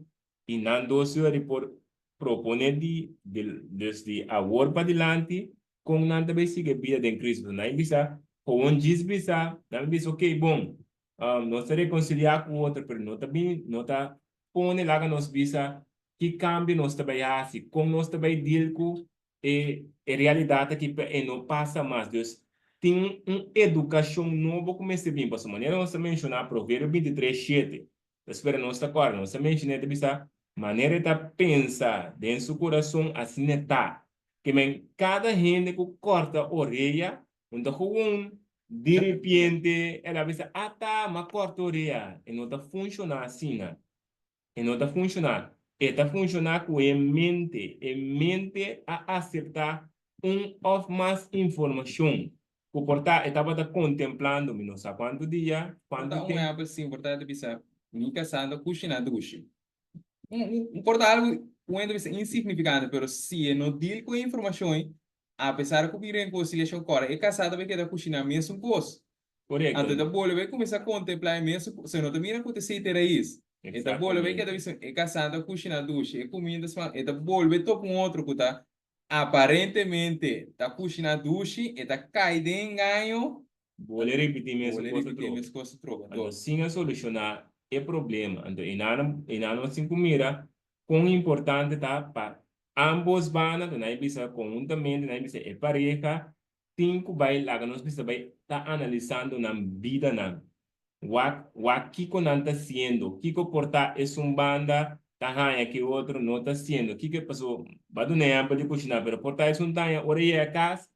i nan dos yori por proponé di dus di awor padilanti kon nan ta bai sigui e bida den Kristu. Pasobra nan bisa, kowon djis bisa, nan bisa okey bon, nos ta rekonsiliá ku otro, pero no ta bini, no ta pone laga nos bisa ki kambio nos ta bai hasi, kon nos ta bai deal ku e e realidat aki pa e no pasa mas. Dus tin un edukashon nobo ku mester bin, pasobra manera nos ta menshoná Proverbio 23, shete, ta spera nos ta kòrda, nos ta menshoná e ta bisa, manera e ta pensa den su kurason asina e ta. Ke men kada hende ku kòrta orea no ta gewoon diripiente el a bisa, ata, m'a kòrta orea. E no ta funshoná asina. E no ta funshoná. E ta funshoná ku e mente. E mente a aseptá un òf mas informashon ku por ta e tabata kontemplando mi no sa kuantu dia,
Por
kuantu
ta un
tempu.
ehèmpel simpel ta bisa, Mi kasá ta kushiná dushi. Por ta algu ku hende ta bisa insignifikante, pero si e no deal ku e informashon ei, apesar ku bin rekonsiliashon kòrda e kasá ta bai keda kushiná mesun kos. Anto e ta
Korekto.
bolbe kuminsá kontemplá e mesun kos. E no ta mira ku ta esei ta e rais. E ta bolbe keda
Eksaktamente.
bisa e kasá ta kushiná dushi, e kuminda sma, e ta bolbe topa un otro ku ta aparentemente ta kushiná dushi, e ta kai den engaño.
Bolbe ripití mesun
Bolbe
kos
ripití
atrobe.
mes kos atrobe.
Anto
Anto.
sin a solushoná e problema. Anto einan einan nos tin ku mira kon importante ta pa ambos banda, anto nan a bisa konhuntamente, nan a bisa e pareha tin ku bai laga nos bisa bai ta analisando nan bidanan. Wak wak kiko nan ta hasiendo, kiko por ta esun banda ta haña ke otro no ta hasiendo, kiko paso bo a duna ehèmpel di kushiná pero por ta esun ta haña ora e yega kas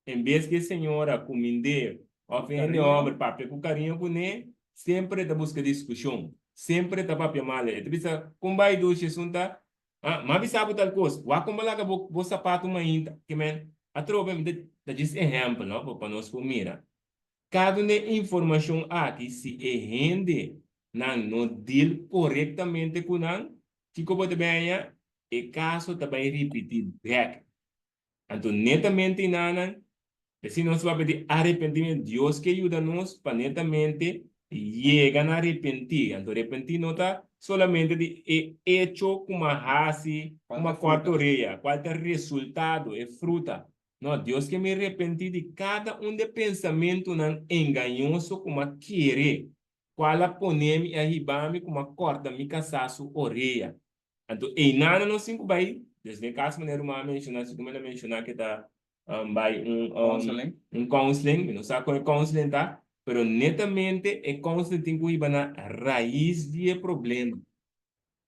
En bes ku e señora kumind'é òf e hende hòmber papia ku kariño kuné, semper e ta buska diskushon, semper e ta papia malu. E ta bisa, Kon bai dushi esun ta? Ah, m'a bisa bo tal kos, wak kon bo laga bo bo sapatu mainta. Ke men, atrobe mi ta ta djis ehèmpel, no, pa nos por mira. Kada un di e informashon aki, si e hende nan no deal korektamente ku nan, kiko bo ta bai haña? E kaso ta bai ripití bèk. Anto netamente inanan, p'esei nos papia di arepentimentu, Dios ke yuda nos pa netamente yega na arepentí. Anto arepentí no ta solamente di e echo ku m'a hasi, ku
Kual
m'a
ta
kòrta
fruta?
orea, kual ta resultado, e fruta. No, Dios ke mi arepentí di kada un di e pensamentunan engañoso ku m'a kere, kual a pone mi i a hiba mi ku m'a kòrta mi kasá su orea. Anto einan nos tin ku bai, dus den kas manera ruman a menshoná, si ku mi a menshoná ke ta bai un
Counseling.
un counseling, mi no sa kon e counseling ta, pero netamente e counseling tin ku hiba na rais di e problema.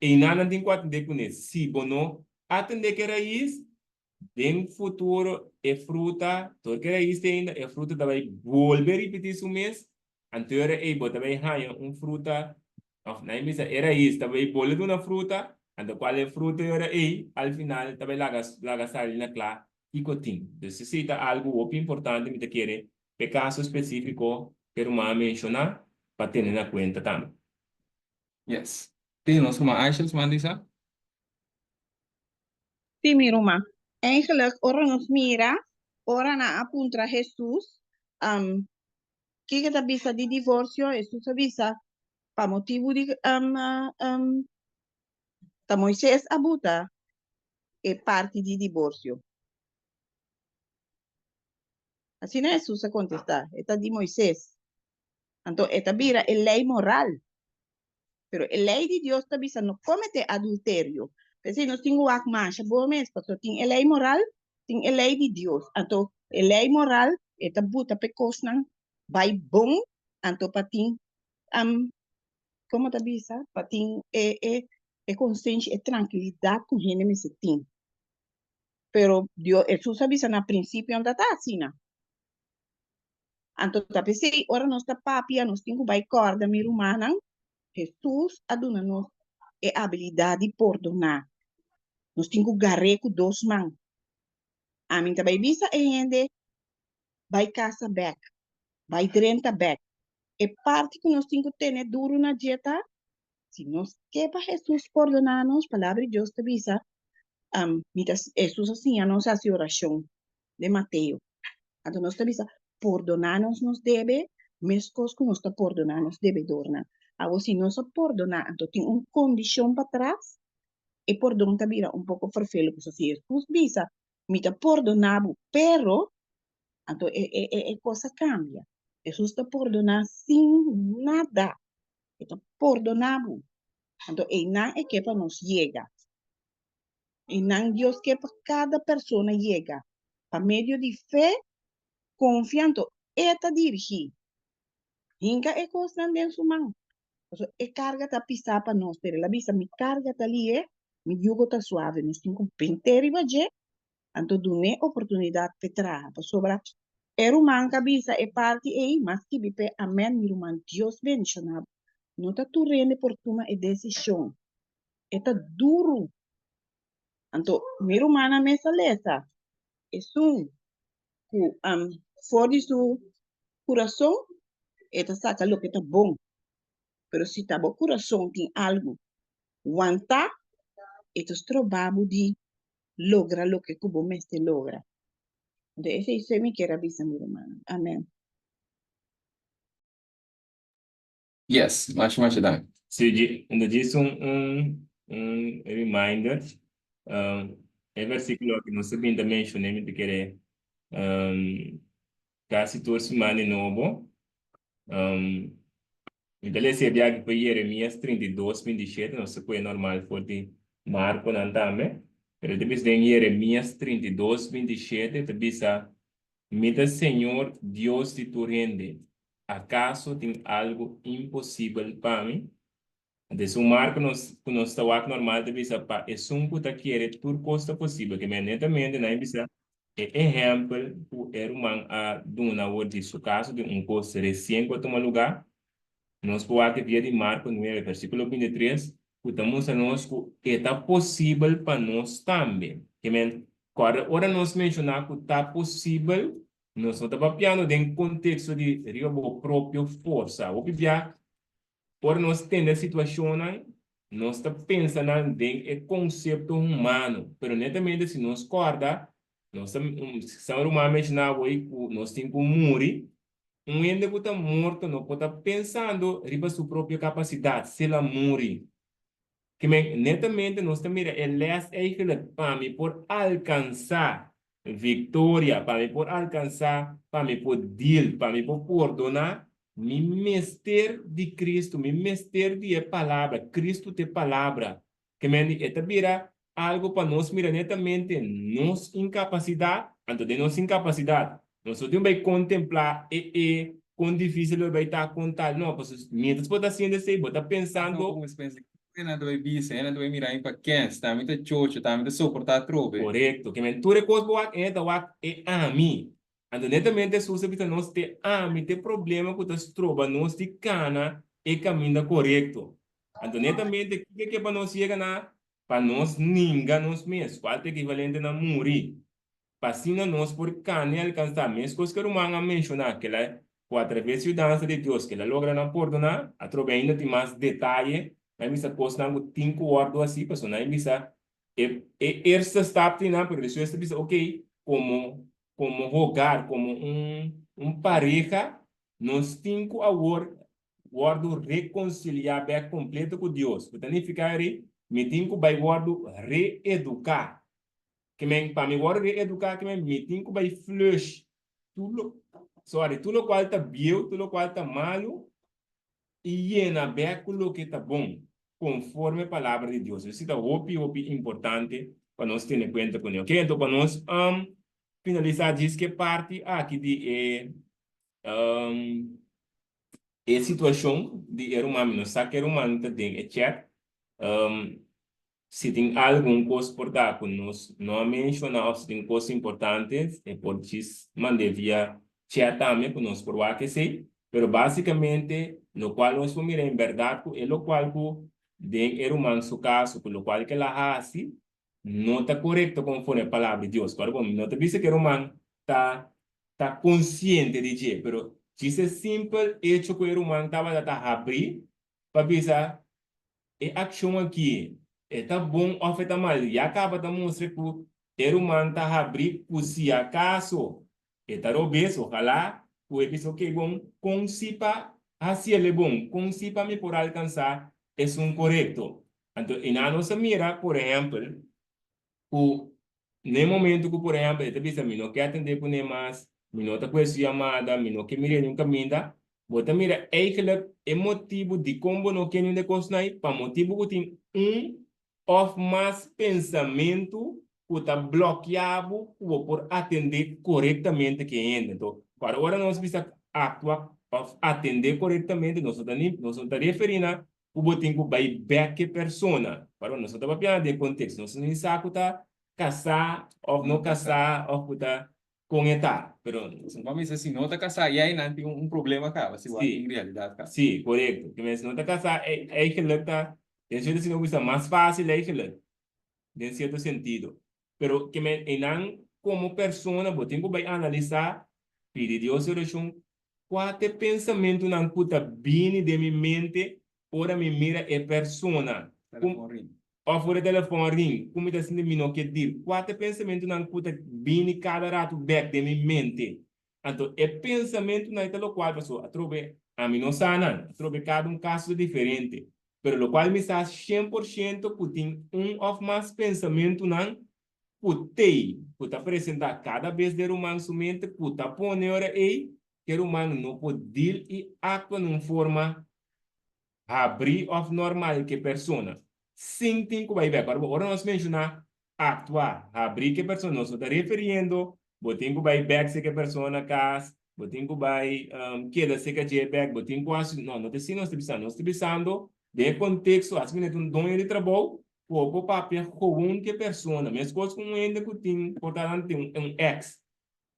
Einan nan tin ku atendé kuné. Si bo no atendé ku e rais, Den futuro e fruta, tur ke rais te ainda, e fruta ta bai bolbe ripití su mes, anto e ora ei bo ta bai haña un fruta, òf nan bisa e rais ta bai bolbe duna fruta, anto kual e fruta e ora ei al final ta bai laga laga sali na kla kiko tin. Dus esei ta algu hopi importante mi ta kere p'e kaso spesífiko ku e ruman a menshoná pa tene na kuenta tambe.
Yes. Tin nos ruman Aisha su manda isa?
Sí, mi ruman. Eigenlijk, ora nos mira, ora nan a puntra Hesus, um, kiko ta bisa di divorsio, Hesus a bisa, pa motibu di um, um, ta Moises a buta e parti di divorsio. Asina Hesus a kontestá, e ta di Moises. Anto e ta bira e lei moral. Pero e lei di Dios ta bisa no komete adulterio. P'esei nos tin ku wak masha bo mes, pasobra tin e lei moral, tin e lei di Dios. Anto e lei moral e ta buta p'e kosnan bai bon, anto pa tin, komo ta bisa, pa tin e e e konsenshi, e trankilidat ku hende mester tin. Pero Dios, Hesus a bisa na prinsipio no ta ta asina. Anto ta p'esei ora nos ta papia nos tin ku bai kòrda, mi rumannan, Hesus a duna nos e abilidat di pordoná. Nos tin ku gar'é ku dos man. Ami ta bai bisa e hende bai kasa bèk, bai drenta bèk. E parti ku nos tin ku tene duru na dje ta, si nos ke pa Hesus pordoná nos, Palabra di Dios ta bisa, mi ta, Hesus a siña nos hasi orashon den Mateo. Anto nos ta bisa, Pordoná nos nos debe, meskos ku nos ta pordoná nos debedornan. Awor, si nos a pordoná, anto tin un kondishon patras, e pordon ta bira un poko ferfelu. Pasobra si Hesus bisa, Mi ta pordoná bo, pero, anto e e e e kos a kambia. Hesus ta pordoná sin nada. E ta pordoná bo. Anto einan e ke pa nos yega. Einan Dios ke pa kada persona yega. Pa medio di fe, konfia anto E ta dirigí. Hinka e kosnan den Su man. Pasobra e karga ta pisá pa nos, pero El a bisa, Mi karga ta lihe, mi yugo ta suave. Nos tin ku bent'é riba dje, anto dun'é oportunidat p'e traha. Pasobra e ruman ka bisa e parti ei, m'a skibi p'e, Amèn, mi ruman, Dios bendishoná bo. No ta tur hende por tuma e desishon. E ta duru. Anto mi rumannan mes a lesa esun ku for di su kurason e ta saka loke ta bon. Pero si ta bo kurason tin algu wantá, e ta stroba bo di logra loke ku bo mester logra. Anto esei so mi kier a bisa mi rumannan. Amen.
Yes, masha masha danki.
Sí, dji, anto djis un un un reminder, um, e versículo aki nos a bin ta menshoné, mi ta kere um, kasi tur siman di nobo. Um, mi ta lesa e biaha aki pa Jeremias 32, 27, nos ta kohe normal for di Markonan tambe, pero e ta bisa den Jeremias 32, 27, ta bisa, Mi ta Señor Dios di tur hende, Akaso tin algu imposibel pa mi? Anto esun mar ku nos ku nos ta wak normal ta bisa pa esun ku ta kere tur kos ta posibel. Ke men netamente nan a bisa e ehèmpel ku e ruman a duna awor di su kaso di un kos resien ku a tuma lugá. Nos por wak e via di Marko nuebe versíkulo 23 ku ta mustra nos ku e ta posibel pa nos tambe. Ke men kòrda ora nos menshoná ku ta posibel Nos no ta papiando den konteksto di riba bo propio forsa. Hopi bia, ora nos tende situashonnan, nos ta pensa nan den e konsepto humano. Pero netamente si nos kòrda, nos ta, San Ruman a menshoná awor ku nos tin ku muri. Un hende ku ta morto no por ta pensando riba su propio kapasidat si el a muri. Ke men, netamente nos ta mira e les eigenlijk pa mi por alkansá viktoria, pa mi por alkansá, pa mi por deal, pa mi por pordoná, mi mester di Cristo, mi mester di e Palabra, Cristo ta e Palabra. Ke men di e ta bira algo pa nos mira netamente nos inkapasidat, anto den nos inkapasidat nos no tin bai kontemplá e e kon difísil lo bai ta kon tal, no, pasobra mientras bo ta hasiendo esei bo ta pensando.
Bo pensa ke nan ta bai bisa, e nan ta bai mira mi pa kens, ta mi ta chocho, ta mi ta soportá atrobe.
Korekto, ke men tur e kos bo wak e ta wak e ami. Anto netamente Hesus a bisa nos te ami te problema ku ta stroba nos di kana e kaminda korekto. Anto netamente kiko ke pa nos yega na pa nos ninga nos mes, kual ta ekivalente na muri, pa asina nos por kana i alkansá meskos ku e ruman a menshoná kila ku atraves yudansa di Dios kila logra nan pordoná. Atrobe ainda tin mas detaye, nan bisa kosnan ku tin ku wòrdu hasi, pasobra nan bisa e e eerste stap tin nan, pero despues ta bisa okey komo komo hogar, komo un un pareha nos tin ku awor wòrdu rekonsiliá bèk kompleto ku Dios, ku ta nifiká eri mi tin ku bai wòrdu reeduká. Ke men, pa mi wòrdu reeduká ke men mi tin ku bai flush tur lo, sorry, tur lokual ta bieu, tur lokual ta malu i yena bèk ku loke ta bon, konforme palabra di Dios. Esei ta hopi, hopi importante pa nos tene kuenta kuné. Oke, anto pa nos finalisá djis ke parti aki di e E situashon di e ruman, mi no sa ke ruman ta den e chat. Si tin algun kos por ta ku nos no a menshoná òf si tin kos importante, e por djis mand'é via chat tambe ku nos por wak esei. Pero básikamente lokual nos por mira en bèrdat ku e lokual ku den e ruman su kaso ku lokual ku el a hasi no ta korekto konforme palabra di Dios. Kòrda bon, mi no ta bisa ku e ruman ta ta konsiente di dje, pero djis e simpel echo ku e ruman tabata ta habrí pa bisa e akshon aki e ta bon òf e ta mal, ya kaba ta mustra ku e ruman ta habrí ku si akaso e ta robes, ojalá ku e bisa okey bon, kon si pa hasiel e bon, kon si pa mi por alkansá esun korekto. Anto i nan nos a mira, por ehèmpel, ku n'e momento ku, por ehèmpel, e ta bisa mi no ke atendé kuné mas, mi no ta kué su yamada, mi no ke mir'é niun kaminda, bo ta mira eigentlik e motibu dikon bo no ke niun di e kosnan ei, pa motibu ku tin un òf mas pensamentu ku ta blòkiá bo ku bo por atendé korektamente ku e hende. Anto, ora ora nos bisa aktua òf atendé korektamente, nos no ta ni nos no ta referí na ku bo tin ku bai bèk ke persona. Pardon, nos no ta papia den konteksto, nos no ni sa ku ta kasá òf no kasá òf ku ta kon e ta, pero.
Bo a bisa si no ta kasá ya einan tin un problema kaba, si bo a tin realidat kaba.
Sí, korekto. Ke men si no ta kasá eigenlijk ta. Den sierto sentido bo bisa mas fácil eigenlijk, den sierto sentido. Pero ke men einan komo persona bo tin ku bai analisá, pidi Dios orashon, kua ta e pensamentunan ku ta bini den mi mente ora mi mira e persona?
Telefòn ring.
Òf ora e telefòn ring, ku mi ta sinti mi no ke dil? Kua ta e pensamentunan ku ta bini kada ratu bèk den mi mente? Anto e pensamentunan ei ta lokual pasobra atrobe ami no sa nan, atrobe kada un kaso ta diferente. Pero lokual mi sa shen por shento ku tin un òf mas pensamentunan ku t'ei, ku ta presentá kada bes den ruman su mente ku ta pone ora ei ku e ruman no por dil i aktua na un forma habrí òf normal ku e persona, sin tin ku bai bèk. Ora ora nos menshoná aktua habrí ku e persona, nos no ta refiriendo bo tin ku bai bèk serka e persona kas, bo tin ku bai keda serka dje bèk, bo tin ku hasi, no, no ta asina nos ta bisando. Nos ta bisando den e konteksto, asina ku ta un doño di trabou, ku bo por papia gewoon ku e persona, meskos ku un hende ku tin, por ta nan tin un èks,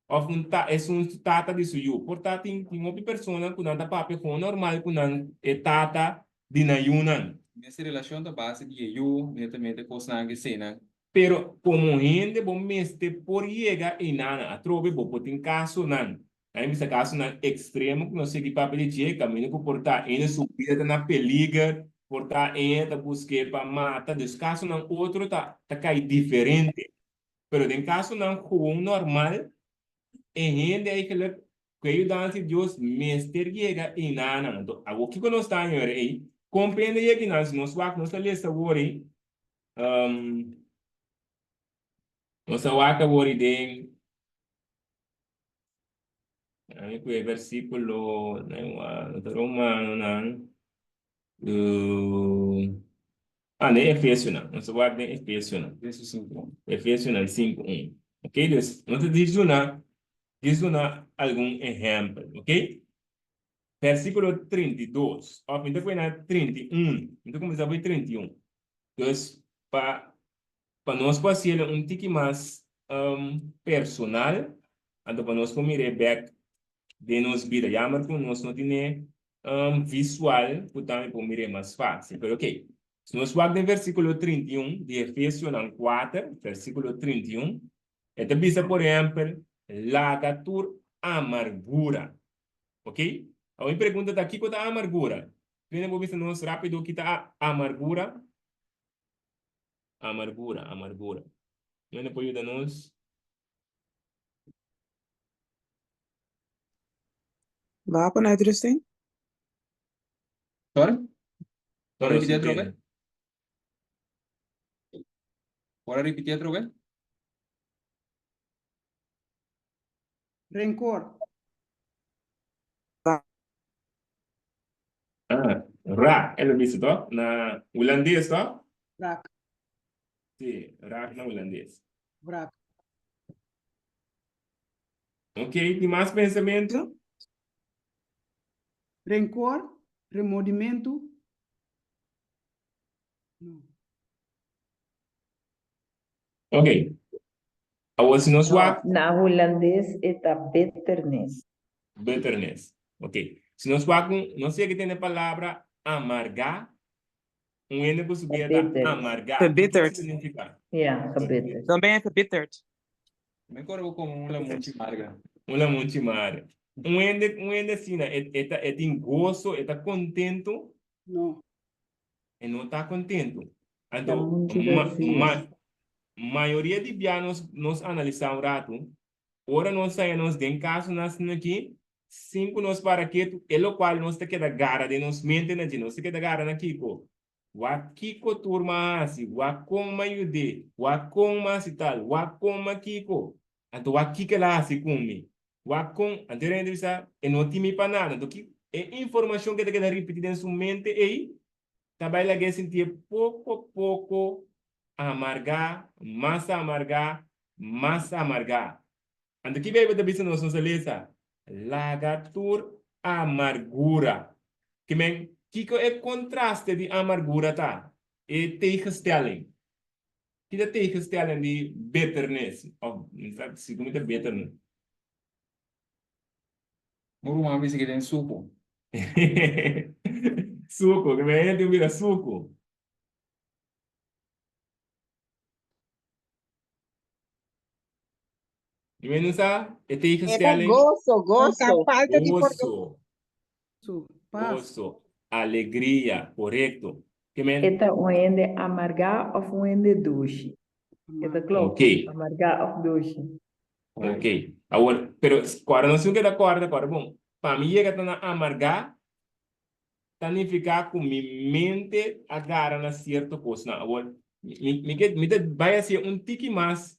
Of un ta esun su tata di su yu. Por ta tin tin hopi persona ku nan ta papia kon normal ku nan e tata di nan yunan.
Mester relashon ta base di e yu, netamente kosnan ke eseinan.
Pero komo hende bo mester por yega einanan. Atrobe bo por tin kasonan, nan bisa kasonan ekstremo ku nos sigui papia di dje, kaminda ku por ta ene su bida ta na peliger, por ta ene ta busk'é pa mata. Dus kasonan otro ta ta kai diferente. Pero den kasonan gewoon normal, e hende eigenlijk ku e yudansa di Dios mester yega einanan. Anto awor kiko nos ta haña ora ei? Kon hende yega einan? Si nos wak, nos ta lesa awor ei, nos a wak awor ei den, ami ku e versíkulo, no ta Romanonan. Ah, den Efesionan. Nos ta wak den Efesionan.
Efesios 5:1.
Efesionan 5:1. Ok, dus nos ta djis duna, djis duna algun ehèmpel, ok? Versíkulo 32, òf mi ta pone na 31, mi ta kuminsá por 31. Dus, pa, pa nos por hasiel un tiki mas personal, anto pa nos por mir'é bèk den nos bida. Jammer ku nos no tene visual ku tambe por mir'é mas fásil. Pero ok, si nos wak den versíkulo 31 di Efesionan 4, versíkulo 31, e ta bisa por ehèmpel, Laga tur amargura. Ok? Awor mi pregunta ta, kiko ta amargura? Kende por bisa nos rápido ki ta amargura? Amargura, amargura. Kende por yuda nos?
Wapen uitrusting?
Sorry? Por repiti atrobe? Por repiti atrobe?
Rencor.
Ah, wraak, e lo bisa toch? Na Hulandes toch?
Wraak.
Sí, wraak na Hulandes.
Wraak.
Ok, tin mas pensamentu?
Rencor, remordimentu. No.
Ok. Awor si nos wak.
Na Hulandes e ta bitterness.
Bitterness. Ok. Si nos wak un, nos yega tene palabra amargá. Un hende ku su bida ta amargá.
Verbitterd.
Kiko significa?
Ja, gebitterd.
Dan ben je verbitterd.
Mi kore bo komo un lamunchi marga.
Un lamunchi marga. Un hende, un hende asina, e, e ta, e tin goso, e ta kontentu?
No.
E no ta kontentu. Anto,
Lamunchi
ma,
vacío.
ma, mayoria di bia nos, nos analisá un ratu, ora nos haña nos den kasonan asina aki, Sin ku nos para ketu, e lokual nos ta keda gara den nos mente na dje. Nos ta keda gara na kiko? Wak kiko tur m'a hasi, wak kon m'a yud'é, wak kon m'a hasi tal, wak kon m'a kiko. Anto wak kiko el a hasi ku mi? Wak kon. Anto e rende bisa, e no tin mi pa nada. Anto ki e informashon ke ta keda ripití den su mente ei, ta bai lag'é sintié poko poko amargá, mas amargá, mas amargá. Anto ki Bijbel ta bisa nos? Nos a lesa, Laga tur amargura. Ke men, kiko e kontraste di amargura ta? E tegenstelling. Ki ta tegenstelling di bitterness? Of, mi sa si komo ta bitterness.
Un ruman bisa ke den suku.
Suku, ke men hende tin bira suku. Mi meen sa e
E ta
tegenstelling?
goso,
Ta
goso.
falta di pordon.
Goso.
Goso, pas.
Goso, alegria, korekto. Ke men?
E ta un hende amargá òf un hende dushi? E ta klopt.
Ok.
Amargá òf dushi.
Ok. Awor, pero kòrda nos tin keda kòrda, kòrda bon. Pa mi yega ta na amargá, ta nifiká ku mi mente a gara na sierto kosnan. Awor, mi mi ke mi ta bai hasié un tiki mas,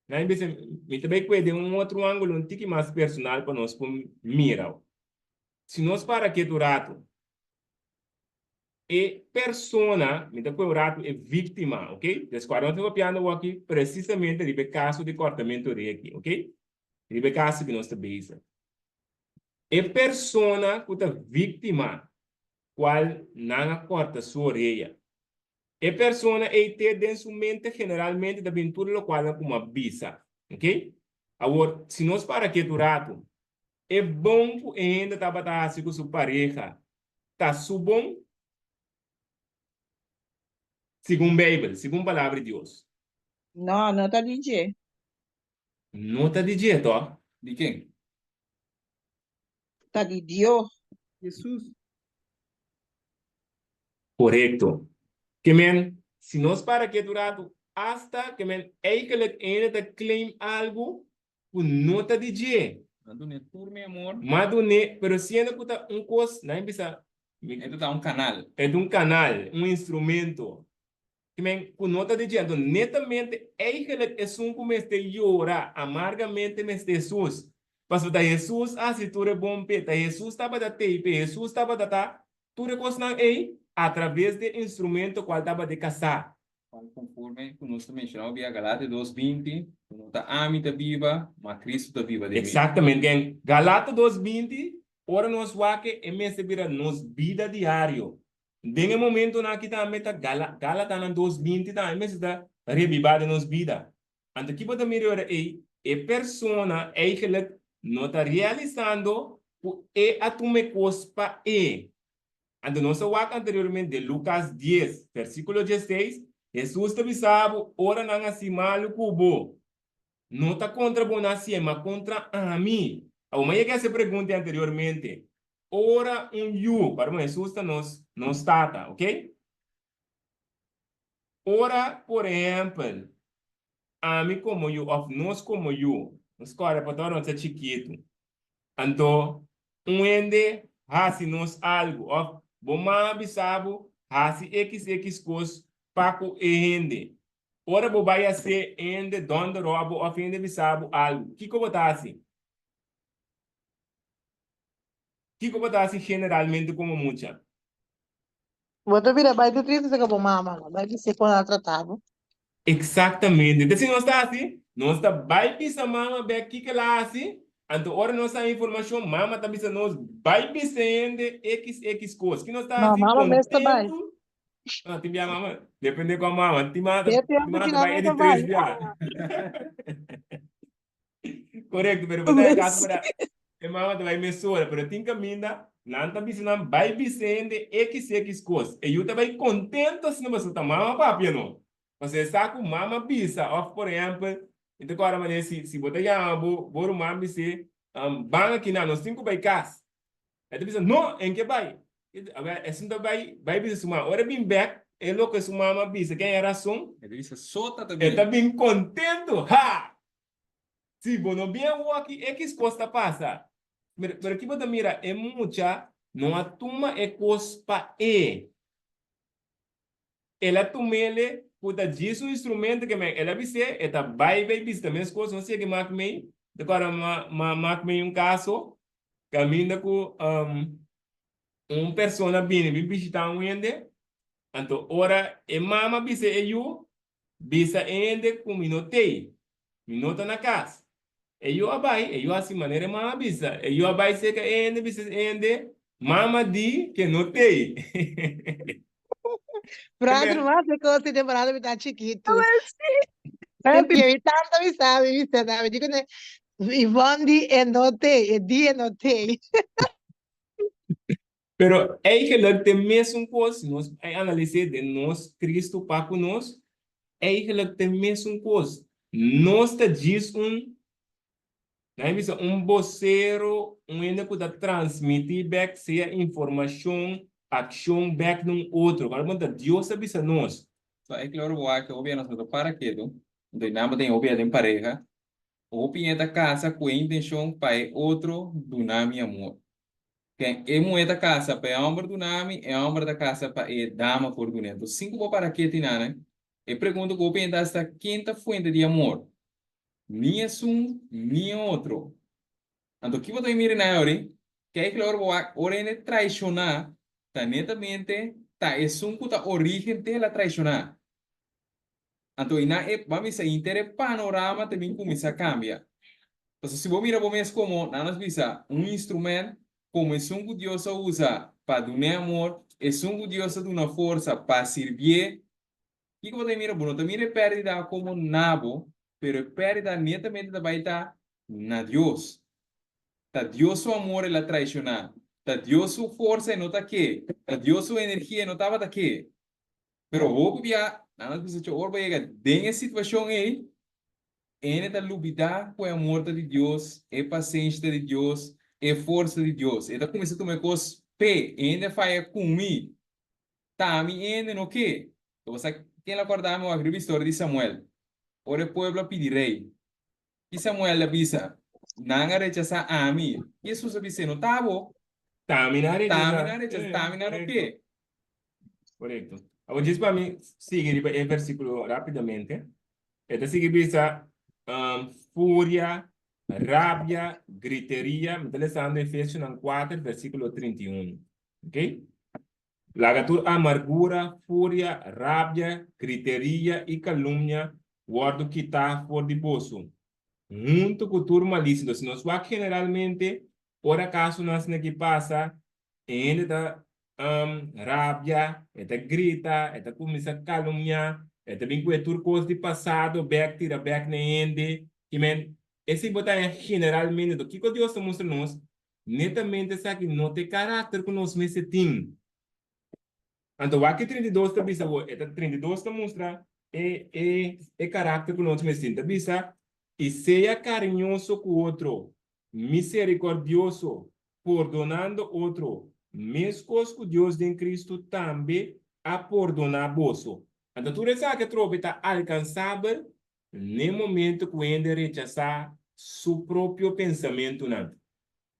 nan bisa mi ta bai kue den un otro ángulo un tiki mas personal pa nos por mira. Si nos para ketu ratu, e persona, mi ta kue un ratu e víktima, ok? Des kual nos ta papiando awor aki presisamente riba e kaso di kòrtamentu reki, ok? Riba e kaso ku nos ta bezig. E persona ku ta víktima, kual nan a kòrta su orea, e persona ei te den su mente generalmente ta bin tur lokual nan kuma bisa, ok? Awor, si nos para ketu ratu, e bon ku e hende tabata hasi ku su pareha ta su bon? Segun Beibel, segun Palabra di Dios.
No, no ta di dje.
No ta di dje, tòg?
Di ken?
Ta di Dios.
Hesus.
Korekto. Ke men, si nos para ketu ratu, asta ke men eigenlijk ene ta claim algu ku no ta di dje.
M'a dun'é tur mi amor.
M'a dun'é, pero siendo ku ta un kos, nan bisa,
E ta un kanal.
E ta un kanal, un instrumento. Ke men ku no ta di dje. Anto netamente eigenlijk esun ku mester yora amargamente mester Hesus. Pasobra ta Hesus a hasi tur e bon p'e, ta Hesus tabata tei p'e, Hesus tabata ta tur e kosnan ei atraves di e instrumento kual tabata e kasá.
Cual conforme cu nos ta menciona bia Galatia dos 20, cu no ta ami ta biba, ma Cristo ta biba den mi.
Exactamente, gen Galatia dos 20, ora nos wak e mester bira nos bida diario. Den e momentonan aki tambe ta Gala, Galatanan dos 20 tambe mester ta rebiba den nos bida. Anto ki bo ta mira ora ei? E persona eigenlijk no ta realisando cu e a tuma e cos pa e. Anto nos a wak anteriormente den Lukas dies, versíkulo diesseis, Hesus ta bisa bo, Ora nan hasi malu ku bo, no ta kontra bo nan hasié, ma kontra ami. Awor, mi a yega hasi e pregunta anteriormente. Ora un yu, pardon, Hesus ta nos nos Tata, oke? Ora, por ehèmpel, ami komo yu òf nos komo yu, nos kòrda pa ora nos ta chikitu, anto un hende hasi nos algu òf bo mama bisa bo hasi ekis ekis kos pa ku e hende. Ora bo bai hasié e hende dònderò bo òf e hende bisa bo algu, kiko bo ta hasi? Kiko bo ta hasi generalmente komo mucha?
Bo ta bira bai te triste serka bo mama, bai bis'é kon nan a trata bo.
Eksaktamente. Entonces si nos ta hasi, nos ta bai bisa mama bek kiko el a hasi, anto ora nos haña informashon, mama ta bisa nos bai bisa hende ekis ekis kos. Ki nos ta
No,
hasi?
mama mes ta bai.
Kontentu. No, tin bia mama, depende kua mama. Tin mama ta,
Te
tin
tempu
mama
ki
ta
nan
bai
no
e di
ta
tres
bai.
bia. Korekto, pero bo ta e kaso para e mama ta bai mesora, pero tin kaminda nan ta bisa nan bai bisa hende ekis ekis kos. E yu ta bai kontento asina pasobra ta mama papia no. Pasobra e sa ku mama bisa òf por ehèmpel mi ta kòrda manera si si bo ta yama bo bo ruman bis'é ban aki nan nos tin ku bai kas. E ta bisa no en ke bai. Awor esun ta bai bai bisa su mama. Ora e bin bèk e loke su mama bisa ken e rason.
E ta bisa sota ta
E ta
bin.
bin kontento ha! Si bo no bien woki ekis kos ta pasa. Mira, pero ki bo ta mira e mucha no a tuma e kos pa e. El a tumele ku ta djis un instrumento ke men el a bis'é e ta bai bai bisa mes kos no sigue mak mei. Ta kòrda ma ma mak mei un kaso kaminda ku un persona bini bin bishita un hende anto ora e mama bisa e yu Bisa e hende ku mi no t'ei, mi no ta na kas. E yu a bai, e yu a hasi manera e mama a bisa. E yu a bai serka e hende, bisa e hende, Mama di ke no t'ei.
Brother, mas e kos di temporada mi ta chikitu. Senti, mi tanta mi sa, mi bisa na, mi di kuné, Ivon di e no t'ei, e di e no t'ei.
Pero eigenlijk t'e mesun kos, si nos a analis'é den nos Cristo pa ku nos, eigenlijk t'e mesun kos. Nos ta djis un. Nan a bisa un bosero, un hende ku ta transmití bèk sea informashon, akshon bèk na un otro. Kòrda bon ta Dios a bisa nos.
So e kloro bo wak hopi nos no ta para ketu, anto e nan bo tin hopi den pareha, hopi hende ta kasa ku e intenshon pa e otro duna mi amor. Ken e muhé ta kasa pa e hòmber duna mi, e hòmber ta kasa pa e dama por dun'é. Anto sin ku bo para ketu nan, e pregunta ku hopi hende ta hasi ta ken ta fuente di amor? Ni esun ni e otro. Anto ki bo ta mira na ori? Kijk ora bo wak ora hende traishoná ta netamente ta esun ku ta origen te el a traishoná. Anto i na e ban bisa hinter e panorama ta bin kuminsá kambia. Pasobra si bo mira bo mes komo, nan nos bisa, un instrument, komo esun ku Dios a usa pa dun'é amor, esun ku Dios a duna forsa pa sirbié, Kiko bo ta mira? Bo no ta mira e pèrdida komo na bo, pero e pèrdida netamente ta bai ta na Dios. Ta Dios su amor el a traishoná. Ta Dios su forsa e no ta ke. Ta Dios su energia e no tabata ke. Pero hopi bia, nan a bisa, Ora bo yega den e situashon ei, hende ta lubidá ku e amor ta di Dios, e pasenshi ta di Dios, e forsa ta di Dios. E ta kuminsá tuma e kos p'e. Hende a faya ku mi. Ta mi hende no ke. Bo sa ken lo kòrda mi wak riba historia di Samuel, ora e pueblo a pidi rei. I Samuel a bisa, Nan a rechasá ami. I Hesus a bis'é, No ta bo.
Ta mi nan a rechasá.
Ta mi nan a rechasá, ta mi nan no ke.
Korekto. Awor djis pa mi sigui riba e versíkulo rápidamente. E ta sigui bisa, Furia, rabia, griteria. Mi ta lesando Efesionan kuater, versíkulo 31. Oké? Laga tur amargura, furia, rabia, griteria i kalumnia wòrdu kitá for di boso, huntu ku tur malisia. Entonces, si nos wak generalmente, ora kasonan asina aki pasa, e hende ta rabia, e ta grita, e ta kuminsá kalumniá, e ta bin ku e tur kos di pasado bèk tira bèk na e hende. I men, esei bo ta haña generalmente. Entonces, kiko Dios ta mustra nos? Netamente esaki no ta e karakter ku nos mester tin. Anto wak e 32 ta bisa bo, e ta 32 ta mustra e e e karakter ku nos mester tin. Ta bisa, I sea kariñoso ku otro, miserikòrdioso, pordonando otro, meskos ku Dios den Kristu tambe a pordoná boso. Anto tur esaki atrobe ta alkansabel N'e momento ku hende rechasá su propio pensamentunan.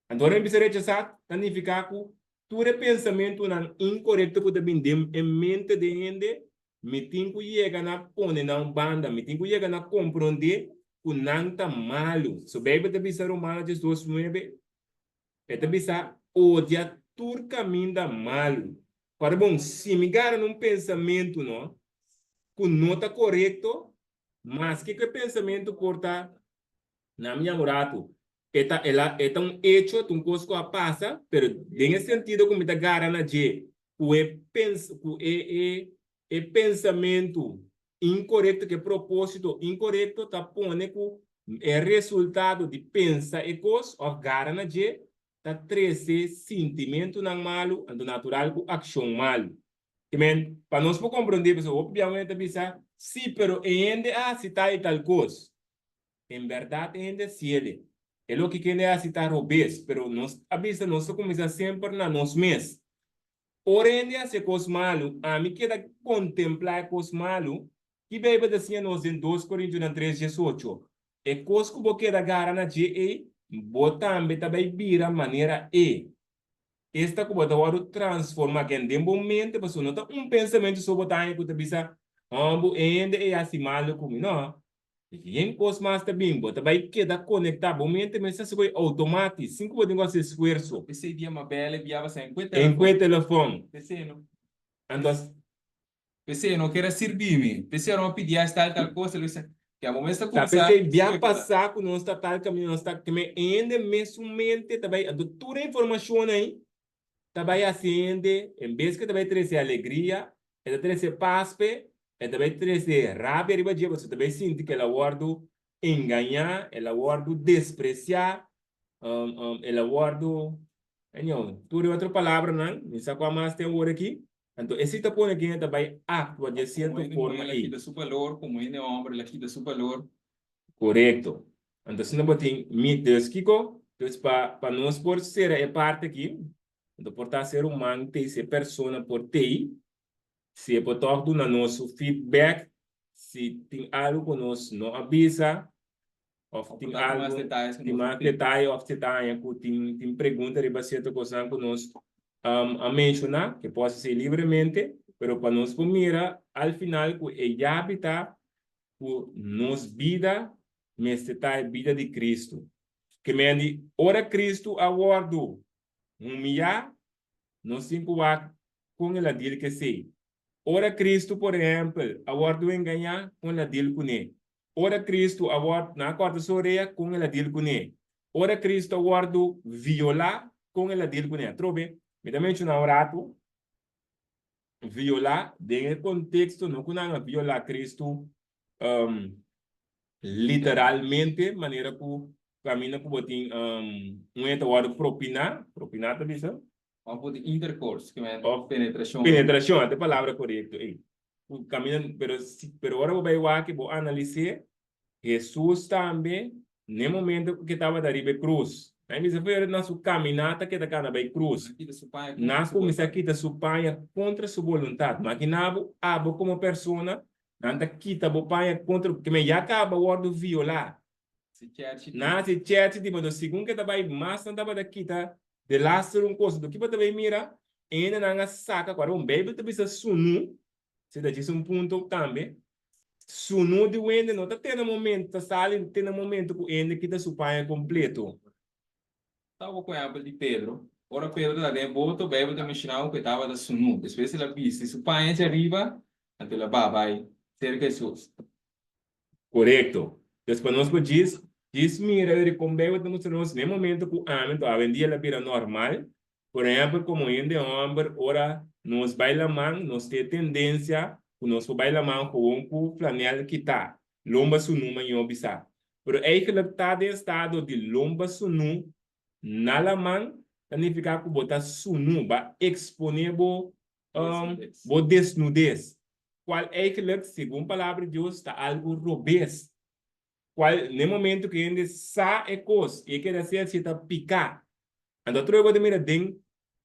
Anto ora mi bisa rechasá ta nifiká ku tur e pensamentunan inkorekto ku ta bin den e mente di hende, mi tin ku yega na pone nan un banda, mi tin ku yega na komprondé ku nan ta malu. So Beibel ta bisa Romano diesdos nuebe, e ta bisa, Odia tur kaminda malu. Ora bon, si mi gara na un pensamentu no ku no ta korekto, Maske ku e pensamentu por ta na mi un ratu, e ta el a e ta un echo, ta un kos ku a pasa, pero den e sentido ku mi ta gara na dje ku e pens ku e e e pensamentu inkorekto, ku e propósito inkorekto ta pone ku e resultado di pensa e kos òf gara na dje ta trese sintimentunan malu, anto natural ku akshon malu. Ke men, pa nos por komprondé, pasobra hopi bia un hende ta bisa, Sí, pero e hende a hasi tal i tal kos. En bèrdat e hende a siele. E loke ku hende a hasi ta robes, pero nos a bisa nos ta kuminsá semper na nos mes. Ora e hende hasi e kos malu, ami keda kontemplá e kos malu, ki Beibel ta siña nos den Dos Korintionan tres diesocho? E kos ku bo keda gara na dje ei, bo tambe ta bai bira manera e. Esta ku bo ta wòrdu transformá ken den bo mente, pasobra no ta un pensamentu so bo ta haña ku ta bisa, Hòmbu, e hende ei hasi malu ku mi. No. Yen kos mas ta bin, bo ta bai keda konektá, bo mente mester hasi koe outomátis, sin ku bo tin ku hasi esfuerso.
P'esei dia Mabel e biaba sa en ku e telefòn.
En ku e telefòn.
P'esei no.
Anto.
P'esei e no ker a sirbi mi. P'esei ora mi a pidi a tal tal kos, el a bisa, Ke abo mes ta
Ta
kumsa
p'esei bia
spueka.
pasá ku nos ta tal kaminda, nos ta keme hende mesun mente ta bai, anto tur e informashon ei ta bai hasi hende, en bes ku e ta bai trese alegria, e ta trese pas p'e, e ta bai trese rabia riba dje, pasobra e ta bai sinti ku el a wòrdu engañá, el a wòrdu despresiá, el a wòrdu, anyhow, tur e otro palabranan, mi sa kua mas tin awor aki. Anto esei ta pone ken e ta bai aktua di e sierto
Como hende
forma
muhé el a
ei.
kita su balor, como hende homber el a kita su balor.
Korekto. Anto asina bo tin mi dus kiko? Dus pa pa nos por sera e parti aki, anto por ta ser human tei, si e persona por tei, si e por tòg duna nos su feedback, si tin algu ku nos no a bisa, òf
Of
tin
por ta tin mas
algu,
detayes ku
tin
nos no
mas
tin.
detaye òf si ta haña ku tin tin pregunta riba sierto kosnan ku nos a menshoná, ke por hasi libremente, pero pa nos por mira al final ku e yabi ta ku nos bida mester ta e bida di Kristu. Ke men di ora Kristu a wòrdu humiyá, nos tin ku wak kon el a dil ku esei. Ora Kristu, por ehèmpel, a wòrdu engañá, kon el a dil kuné? Ora Kristu a wòrdu, nan a kòrta su orea, kon el a dil kuné? Ora Kristu a wòrdu violá, kon el a dil kuné? Atrobe, mi ta menshoná un ratu, violá den e konteksto no ku nan a violá Kristu literalmente manera ku kaminda ku bo tin un hende ta wòrdu propiná, propiná ta bisa?
Òf bo tin intercourse, ke men
Òf
penetrashon.
Penetrashon, ata e palabra korekto ei. Ku kaminda, pero si, pero ora bo bai wak i bo analis'é, Hesus tambe, n'e momento ku e tabata riba e krus, nan bisa for na su kaminata ku e ta kana bai krus, nan a kuminsá kita su paña kontra su boluntat. Maginá bo, abo komo persona, nan ta kita bo paña kontra, ke men ya kaba wòrdu violá. Nan hasi chèrchi di bo, enton segun ku e ta bai mas nan tabata kita delaster un kos. Enton ki bo ta bai mira? E hendenan a saka, ku aron Beibel ta bisa sunú, Si ta djis un punto tambe, sunú di wende no ta te na momento, ta sali te na momento ku hende kita su paña kompleto.
Tabata ku ehèmpel di Pedro. Ora Pedro ta den e boto, Beibel ta menshoná ku e tabata sunú. Despues el a bisti su paña djariba, anto el a baha bai serka Hesus.
Korekto. Pues pa nos por djis djis mira di kon Beibel ta mustra nos, na e momento ku ami, anto awendia el a bira normal, Por ehèmpel, komo hende hòmber, ora nos bai laman, nos tin e tendensia ku nos por bai laman gewoon ku flanèl kitá, lomba sunú mañó bisá. Pero eigentlik ta den estado di lomba sunú na laman ta nifiká ku bo ta sunú, bo a eksponé bo bo desnudes, kual eigentlik, segun Palabra di Dios, ta algu robes. Cual n'e momento cu hende sa e cos y e keda haci haci ta pica. Anto atrobe bo ta mira den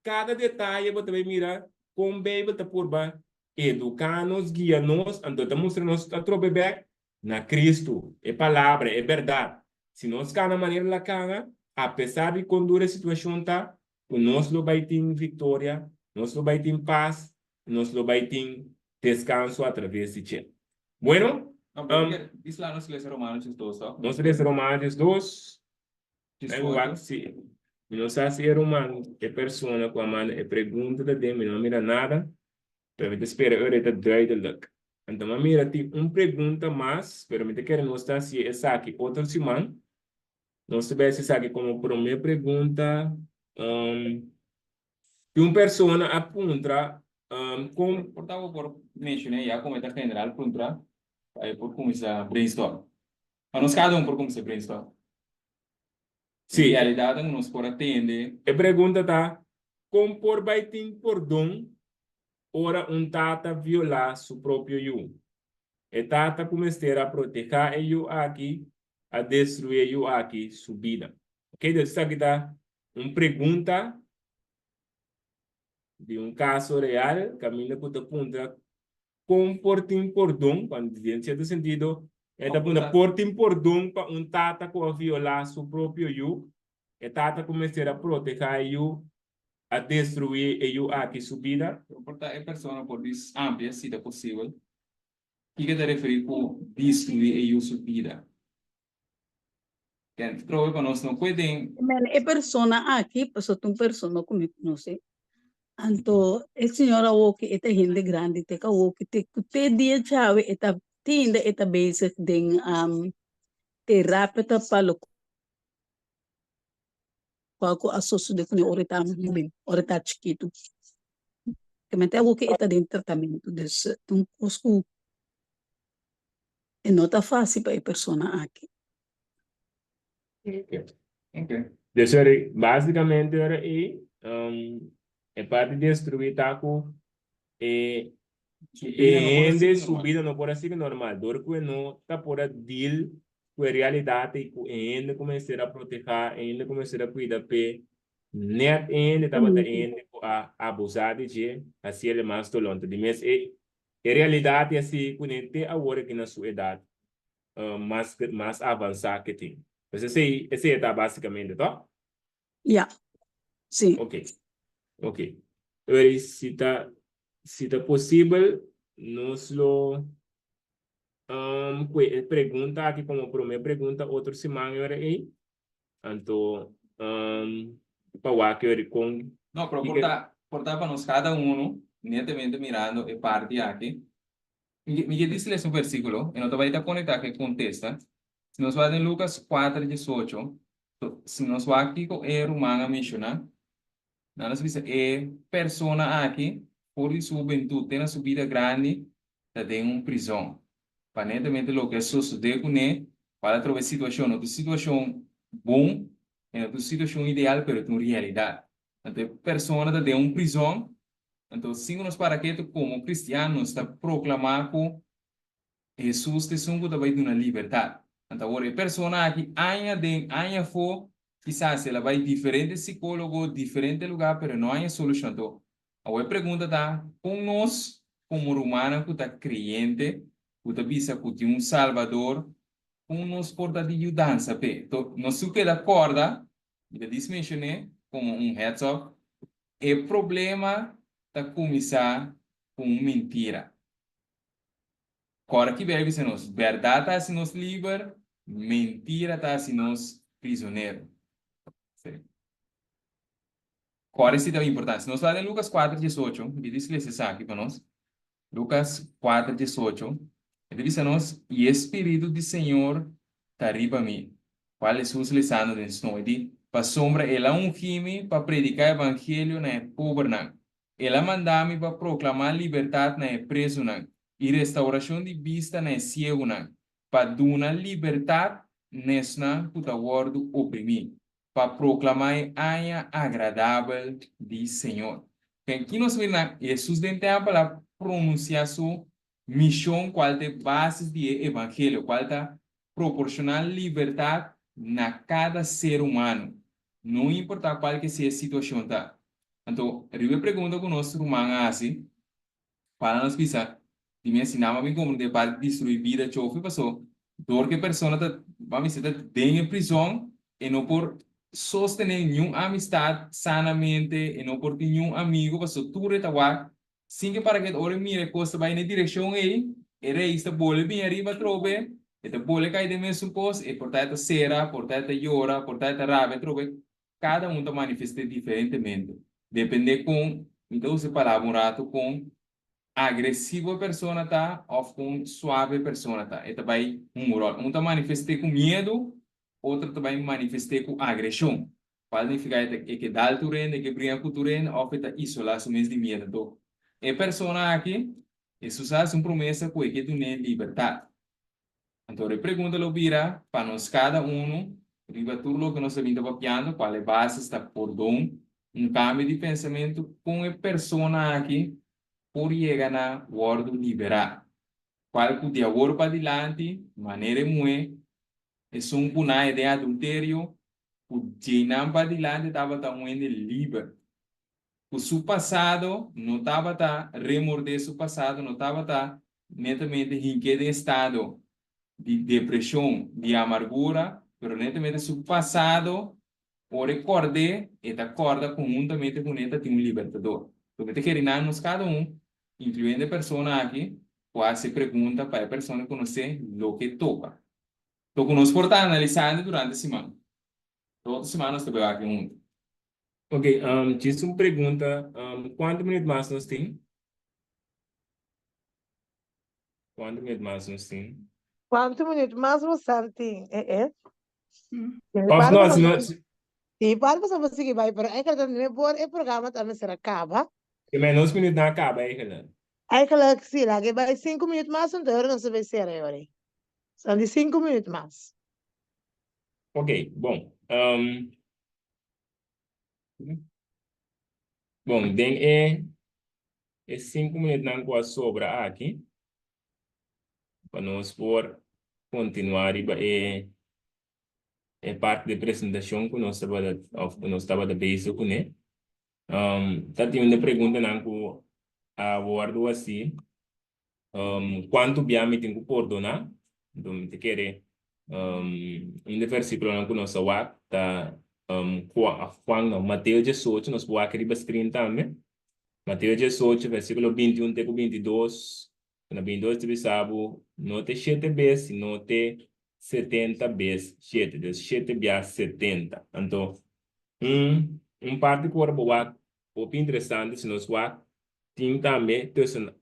cada detaye bo ta bay mira con Bijbel ta purba educa nos, guia nos, anto ta mustra nos atrobe bek na Cristo, e Palabra, e berdad. Si nos cana manera la cana, apesar di con duro e situacion ta, cu nos lo bay tin victoria, nos lo bay tin paz, y nos lo bay tin descanso atraves di dje. Bueno,
No, pero um, Isla nos lesa Romanos 2, toch?
Nos lesa Romanos 2.
Djes
Ay, wak, si. Mi no sa si e ruman, e persona ku a manda e pregunta ta den, mi no a mira nada, pero mi ta spera ora e ta duidelijk. Anto mi a mira tin un pregunta mas, pero mi ta kere nos ta hasi esaki otro siman. Nos ta bai hasi esaki komo prome pregunta. Um, Tin un persona a puntra kon.
Por ta bo por menshoné ya komo e ta general puntra pa e por kuminsá brainstorm. Pa nos kada un por kuminsá brainstorm.
Sí.
En realidat nos por a tende.
E pregunta ta, kon por bai tin pordon ora un tata violá su propio yu? E tata ku mester a protehá e yu aki a destruí e yu aki su bida. Oke, dus esaki ta Un pregunta di un kaso real kaminda ku ta puntra kon por tin pordon, cuando den sierto sentido e ta puntra por tin pordon pa un tata ku a violá su propio yu, e tata ku mester a protehá e yu a destruí e yu aki su bida.
Pero por ta e persona por bis amplia si ta posibel, kiko ta referí ku destruí e yu su bida? Ken trobe pa nos no kue den.
Men e persona aki pasobra ta un persona ku mi konosé. Anto e señor awoki e ta hende grandi te ku awoki te ku te dia djawe e ta tinda e ta bezig den terapia ta pa lokual ku a sosode kuné ora e ta hoben, ora e ta chikitu. Men te awoki e ta den tratamentu dus ta un kos ku E no ta fácil pa e persona aki.
Ok.
Dus ora, básicamente ora ei, um, e parti destruí ta ku e
Su
e
bida no por a
hende
sigui
su
normal.
bida no por a sigui normal, dor ku e no ta por a deal. ku e realidat ei ku e hende ku mester a protehá, e hende ku mester a kuida p'e, nèt e hende tabata e hende ku a abusá di dje, hasiel e mas doló. Anto di mes e e realidat ei a sigui kuné te awor aki na su edat mas mas avansá ke tin. Pues esei esei e ta basikamente, tò?
Ya, sí.
Ok, ok. Ori si ta si ta posibel nos lo um, kue e pregunta aki komo promé pregunta otro siman e ora ei. Anto um, pa wak e ora kon
No, pero
kiko
por ta, por ta pa nos kada uno, netamente mirando e parti aki, Mi ke, mi ke disi les un versíkulo, e no ta bai ta konektá ku e kontesta. Si nos wak den Lukas kuater diesocho, si nos wak kiko e ruman a menshoná, nan nos bisa e persona aki for di su hubentut te na su bida grandi ta den un prizòn. Aparentemente loke a sosodé kuné, kual atrobe e situashon no ta un situashon bon, e no ta un situashon ideal, pero e ta un realidat. Anto e persona ta den un prizòn, anto sin ku nos para ketu komo kristian nos ta proklamá ku Hesus ta esun ku ta bai duna libertat. Anto awor e persona aki aña aden aña afó kisas el a bai diferente sikólogo, diferente lugá pero e no haña solushon. Anto awor e pregunta ta, kon nos komo rumannan ku ta kreyente, ku ta bisa ku tin un Salbador, kon nos por ta di yudansa p'e? Anto nos su keda kòrda Mi ta dismensioné komo un heads up, e problema ta kuminsá ku un mentira. Kòrda ki Beibel bisa nos, bèrdat ta hasi nos liber, mentira ta hasi nos prizonero. Sí. Kòrda esei ta importante. Si nos wak den Lukas kuater diesocho, mi ta lesa esaki pa nos. Lukas kuater diesocho, e ta bisa nos, I e Spiritu di Señor ta riba mi, kual Hesus lesando den snow, e di, Pasobra El a ungí mi pa prediká evangelio na e pobernan, El a mandá mi pa proklamá libertat na e prezunan, i restaurashon di bista na e siegunan, pa duna libertat na esnan ku ta wòrdu oprimí. pa proclama e aña agradabel di Señor. Ken ki nos mira na Hesus den tempel a pronuncia su mision cual ta e basis di e evangelio, cual ta proporciona libertad na cada ser humano, no importa cual ke sea e situacion ta. Anto, riba e pregunta cu nos ruman a haci, Para nos bisa, di mi asina mi a bin komprendé pa destruí bida chofi paso dor ku e persona ta ban bisa ta den e prizòn e no por sostené niun amistat sanamente, e no por tin niun amigu paso tur e ta wak sin ke para ke ora e mira e kos ta bai na e direkshon ei e reis ta bole bin ariba atrobe, e ta bole kai den mesun kos, e por ta e ta sera, por ta e ta yora, por ta e ta rabia atrobe. Kada un ta manifest'é diferentemente, dependé kon, mi ta usa e palabra un ratu, kon agresivo e persona ta òf kon suave e persona ta. E ta bai hunga un ròl. Un ta manifest'é ku miedu, otro ta bai manifest'é ku agreshon. Kual nifiká e ta e ke dal tur hende, e ke bringa ku tur hende òf e ta isolá su mes di miedu. Anto, e persona aki, Hesus a hasi un promesa ku e ke dun'é libertat. Anto e pregunta lo bira pa nos kada unu riba tur loke nos a bin ta papiando, kual e basis ta pordon, un kambio di pensamentu kon e persona aki por yega na wòrdu liberá. Kual ku di awor padilanti, manera e muhé, esun ku nan e den adulterio, ku djeinan padilanti tabata un hende liber. Ku su pasado no tabata remordé su pasado, no tabata netamente hink'é den estado di depreshon, di amargura, pero netamente su pasado, ora e kòrd'é, e ta kòrda ku huntamente kuné ta tin un libertador. Lo mi ta kere nan nos kada un, inkluyendo e persona aki, ku a hasi e pregunta pa e persona konosé loke toka. Lo ku nos por ta analisando durante siman. Otro siman nos ta bai wak huntu.
Ok, um, djis un pregunta, um, kuantu minuut mas nos tin? Kuantu minuut mas nos tin?
Kuantu minuut mas bosan tin? Eh, eh.
Of no, si no,
Si, para bosan por sigui bai, pero eigenlijk ta nueve or e programa ta mester a kaba.
Ke men nos minuut nan a kaba eigenlijk.
Eigenlijk si, laga e bai sinku minuut mas, anto ora nos ta bai sera e ora ei. Son di sinku minuut mas.
Ok, bon. Um, bon, den e e sinku minuutnan ku a sobra aki, pa nos por. kontinuá riba e e parti di presentashon ku nos tabata òf ku nos tabata bezig kuné. Ta tin un di e preguntanan ku a wòrdu hasí, kuantu bia mi tin ku pordoná? Anto mi ta kere un di e versíkulonan ku nos a wak ta Juan no, Mateo diesocho, nos por wak riba screen tambe. Mateo diesocho versíkulo bintiun te ku bintidos, Na bintidos ta bisa bo, no te shete bes, sino te setenta bes shete, dus shete bia setenta. Anto, un un parti ku ora bo wak hopi interesante si nos wak tin tambe tussen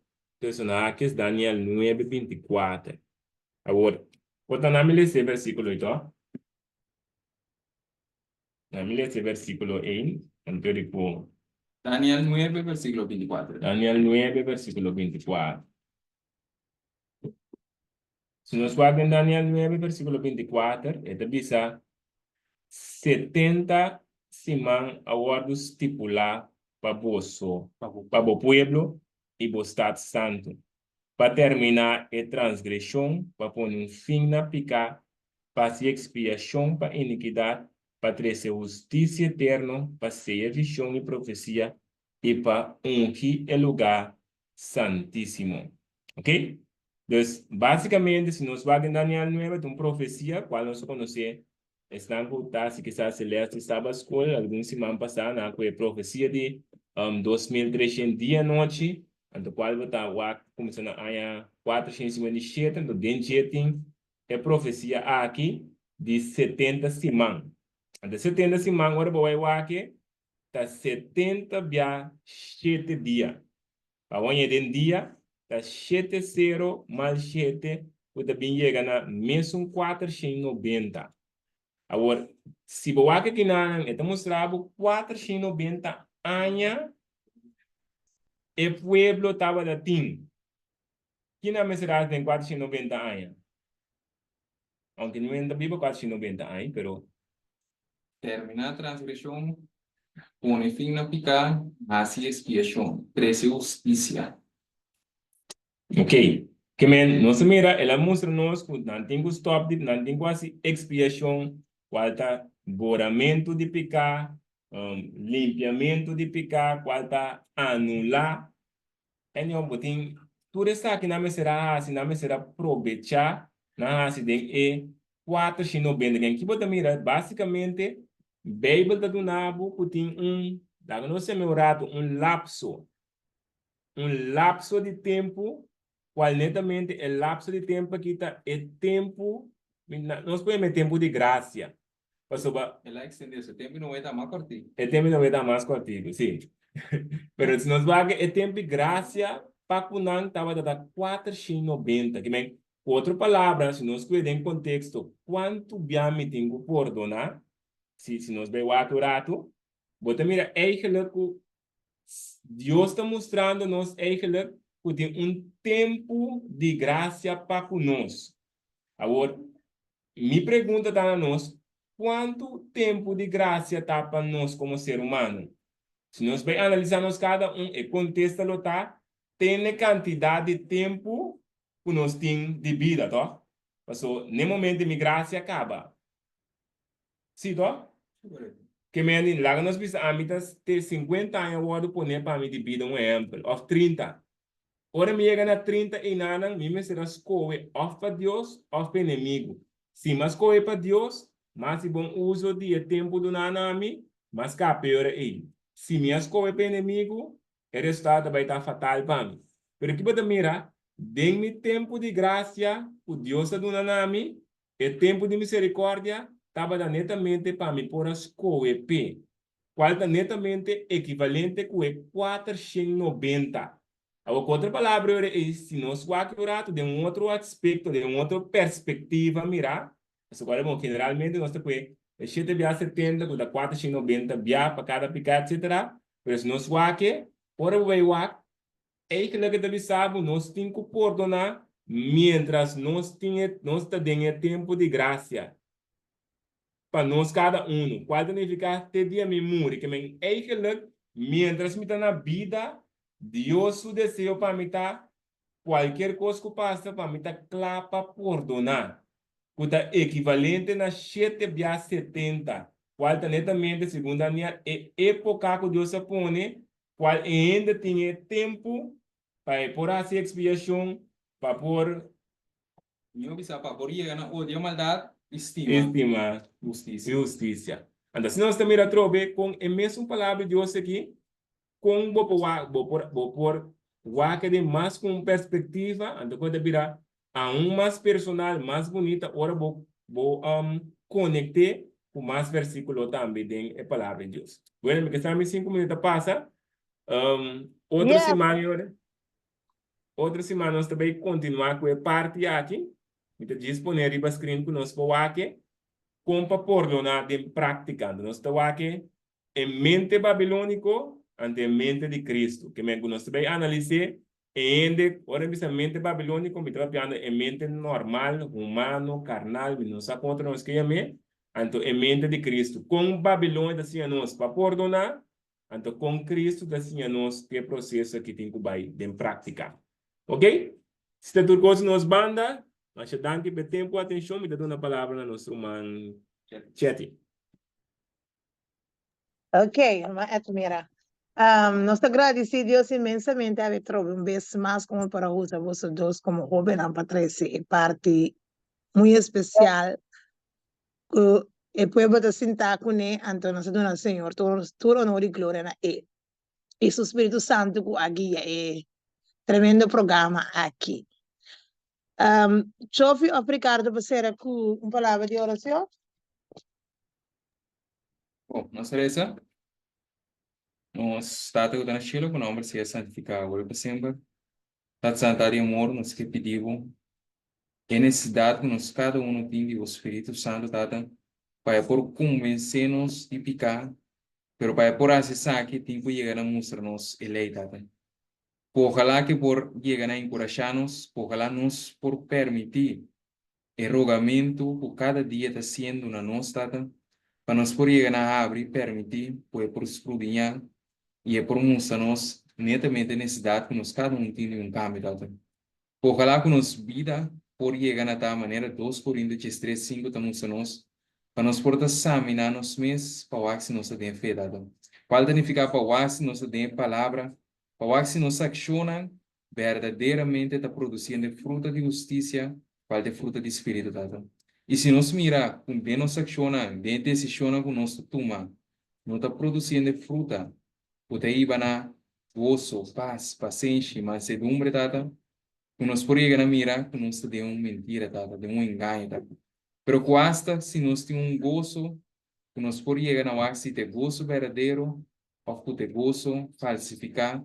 tussen haakjes Daniel nuebe binti kuater. Awor, por ta nan mi lesa e versikulo ei to? Nan mi lesa e versikulo ei, anto di ku.
Daniel nuebe versikulo binti kuater.
Daniel nuebe versikulo binti kuater. Si nos wak den Daniel nuebe versikulo binti kuater, e ta bisa, Setenta siman a wòrdu stipulá pa boso, pa bo pueblo i bo stat santu, pa terminá e transgreshon, pa pone un fin na piká, pa hasi ekspiashon pa inikidat, pa trese hustisia eterno, pa seya vishon i profesia, i pa ungi e lugá santísimo. Ok? Dus, básikamente, si nos wak den Daniel nuebe, ta un profesia kual nos a konosé esnan ku ta hasi kisas e lès di Sabat Skol algun siman pasá, nan a kohe e profesia di 2300 dia anochi, anto kual bo ta wak kuminsá na aña 457, anto den dje tin e profesia aki di setenta siman. Anto e setenta siman ora bo bai wak e ta setenta bia shete dia. Pa waña den dia ta shete sero mal shete ku ta bin yega na mesun kuatershen nobenta. Awor, si bo wak akinanan e ta mustra bo kuatershen nobenta aña e pueblo tabata tin. Kina mester hasi den kuatershen nobenta aña? Aunke mi no ta biba kuatershen nobenta aña, pero.
Terminá transgreshon, pone fin na piká, hasi ekspiashon, trese hustisia.
Ok, ke men nos a mira, el a mustra nos ku nan tin ku stòp di, nan tin ku hasi ekspiashon, kual ta boramentu di piká, limpiamentu di piká, kual ta anulá. Anyhow, bo tin tur esaki nan mester a hasi, nan mester a probechá nan hasi den e kuater shi nobenta. Ken ki bo ta mira? Básikamente, Beibel ta duna bo ku tin un, laga nos seme un ratu, un lapso, un lapso di tempu, kual netamente e lapso di tempu aki ta e tempu, nos por yama e tempu di grasia. Pasobra.
El a extendé su tempu i Noe ta mas kòrtiku.
E tempu i Noe ta mas kòrtiku, sí. Pero si nos wak e tempu di grasia pa ku nan tabata ta kuatershen nobenta. Ki men, ku otro palabra, si nos kue den konteksto kuantu bia mi tin ku pordoná, si si nos bai wak un ratu, bo ta mira eigelijk ku Dios ta mustrando nos eigelijk ku tin un tempu di grasia pa ku nos. Awor, Mi pregunta ta na nos, kuantu tempu di grasia ta pa nos komo ser humano? Si nos bai analisá nos kada un, e kontesta lo ta, tene kantidat di tempu ku nos tin di bida, tòg? Paso, n'e momento mi grasia kaba. Sí, tòg? Ke mende, laga nos bisa ami ta te sinkuenta aña wòrdu poné pa mi di bida, un ehèmpel, òf trinta. Ora mi yega na trinta einanan, mi mester a skohe òf pa Dios òf pa enemigu. Si mi a skohe pa Dios, mi a hasi bon uso di e tempu duná na mi, mi a skapa e ora ei. Si mi a skohe pa enemigu, e resultado ta bai ta fatal pa mi. Pero ki bo ta mira? Den mi tempu di grasia ku Dios a duna na mi, e tempu di miserikòrdia tabata netamente pa mi por a skohe p'e. Cual ta netamente ekivalente cu e 490. Awor, cu otro palabra ora ei, si nos wak un rato den un otro aspecto, den un otro perspectiva mira, pasobra cual bon, generalmente nos ta pue e shete bia setenta cu ta 490 bia pa cada pica, etcetera, pero si nos wak e, ora bo bay wak, eigenlijk e ta bisa bo nos tin cu pordona mientras nos tin e, nos ta den e tempo di gracia. Pa nos kada unu. Kual ta nifiká te dia mi muri? Ke men eigenlijk, miéntras mi ta na bida, Dios su deseo pa mi ta, kualkier kos ku pasa, pa mi ta kla pa pordoná. ku ta ekivalente na shete bia 70, kual ta netamente, segun Daniel, e époka ku Dios a pone, kual e hende tin e tempu pa e por hasi ekspiashon, pa por.
Mihó bisa, pa por yega na odia maldat i stima hustisia.
I hustisia. Anto asina nos ta mira atrobe kon e mesun palabra di Dios aki, kon bo por wak, bo por, bo por wak den mas ku un perspektiva, anto kon e ta bira aun mas personal, mas bunita ora bo bo konekt'é ku mas versíkulo tambe den e palabra di Dios. Bueno, mi ke sa mi sinku minüt a pasa. Otro siman e ora, otro siman nos ta bai kontinuá ku e parti aki. Mi ta djis pone riba screen ku nos por wak e kon pa pordoná den práktika. Anto nos ta wak e e mente babilóniko anto e mente di Kristu. Ke men ku nos ta bai analis'é E hende, ora mi bisa mente babilóniko, mi ta papiando e mente normal, humano, karnal, mi no sa kon otro nos ke yam'é, anto e mente di Kristu. Kon Babilonia ta siña nos pa pordoná, anto kon Kristu ta siña nos ku e proseso aki tin ku bai den práktika. Oke? Si ta tur kos di nos banda, masha danki pa e tempu atenshon. Mi ta duna palabra na nos ruman Chetty.
Ok, hermana Edmira. Um, nos ta agradeci Dios inmensamente awe trobe un bes mas como para usa boso dos como hobennan pa trece e parti muy especial cu e pueblo ta sinta cune, anto nos ta duna Señor tur, tur honor y gloria na E y su Spiritu Santo cu a guia e tremendo programa aki. Um, Chofi of Ricardo pa cera cu un palabra di oracion?
Bon, nos resa. Nos Tata ku ta na shelu, ku nòmber sea santifiká awor i pa semper. Tata Santa di amor, nos ke pidi bo e nesesidat ku nos kada unu tin di bo Spiritu Santu, Tata, pa e por konvensé nos di piká, pero pa e por hasi esaki tin ku yega na mustra nos e lei, Tata. Ku ojalá ke por yega na enkurashá nos, ku ojalá nos por permití E rogamentu ku kada dia ta siendo na nos, Tata, pa nos por yega na habri, permití ku E por skrudiñá i E por mustra nos netamente e nesesidat ku nos kada un tin di un kambio, Tata. Ku ojalá ku nos bida por yega na ta manera dos Korinto diestres sinku ta mustra nos, pa nos por ta saminá nos mes pa wak si nos ta den fe, Tata. Kual ta nifiká pa wak si nos ta den e Palabra, pa wak si nos akshonnan berdaderamente ta produciendo e fruta di husticia, cual ta e fruta di Spiritu, Tata. Y si nos mira cu den nos accionnan, den e decisionnan cu nos ta tuma, no ta produciendo e fruta cu ta hiba na goso, paz, pasenshi, mansedumbre, Tata, cu nos por yega na mira cu nos ta den un mentira, Tata, den un engaño, Tata. Pero cu hasta si nos tin un goso cu nos por yega na wak si ta e goso berdadero of cu ta e goso falsifica,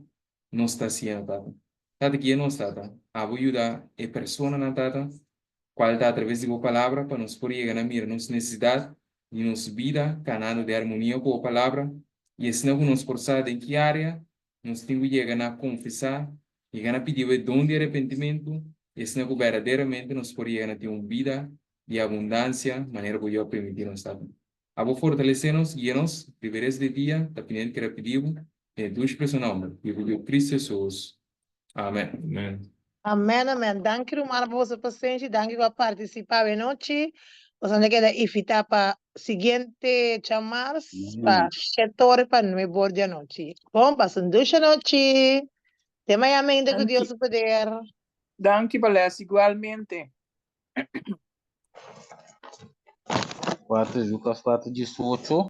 nos ta hasiendo, Tata. Tata, guia nos, Tata. Abo yuda e personanan, Tata, cual ta atraves di Bo Palabra, pa nos por yega na mira nos necesidad di nos bida canando den armonia cu Bo Palabra, y asina cu nos por sa den ki area nos tin cu yega na confesa, yega na pidi Bo e don di arrepentimento, y asina cu berdaderamente nos por yega na tin un bida di abundancia manera Bo Yu a permiti nos, Tata. Abo fortalece nos, guia nos, riba e resto di dia, ta piniendo kere pidi Bo, Den e dushi preso nomber di bo Yu Cristo Jesus. Amen.
Amen.
Amen amen danki rumannan pa boso pasenshi danki ku a partisipa awe nochi boso ta keda invita pa siguiente djamars pa shete ora pa nuebe or di anochi bon pasa un dushi anochi te mañana mente ku
Danki.
Dios su poder.
Danki Vales, igualmente.
4 Lucas 4, 18.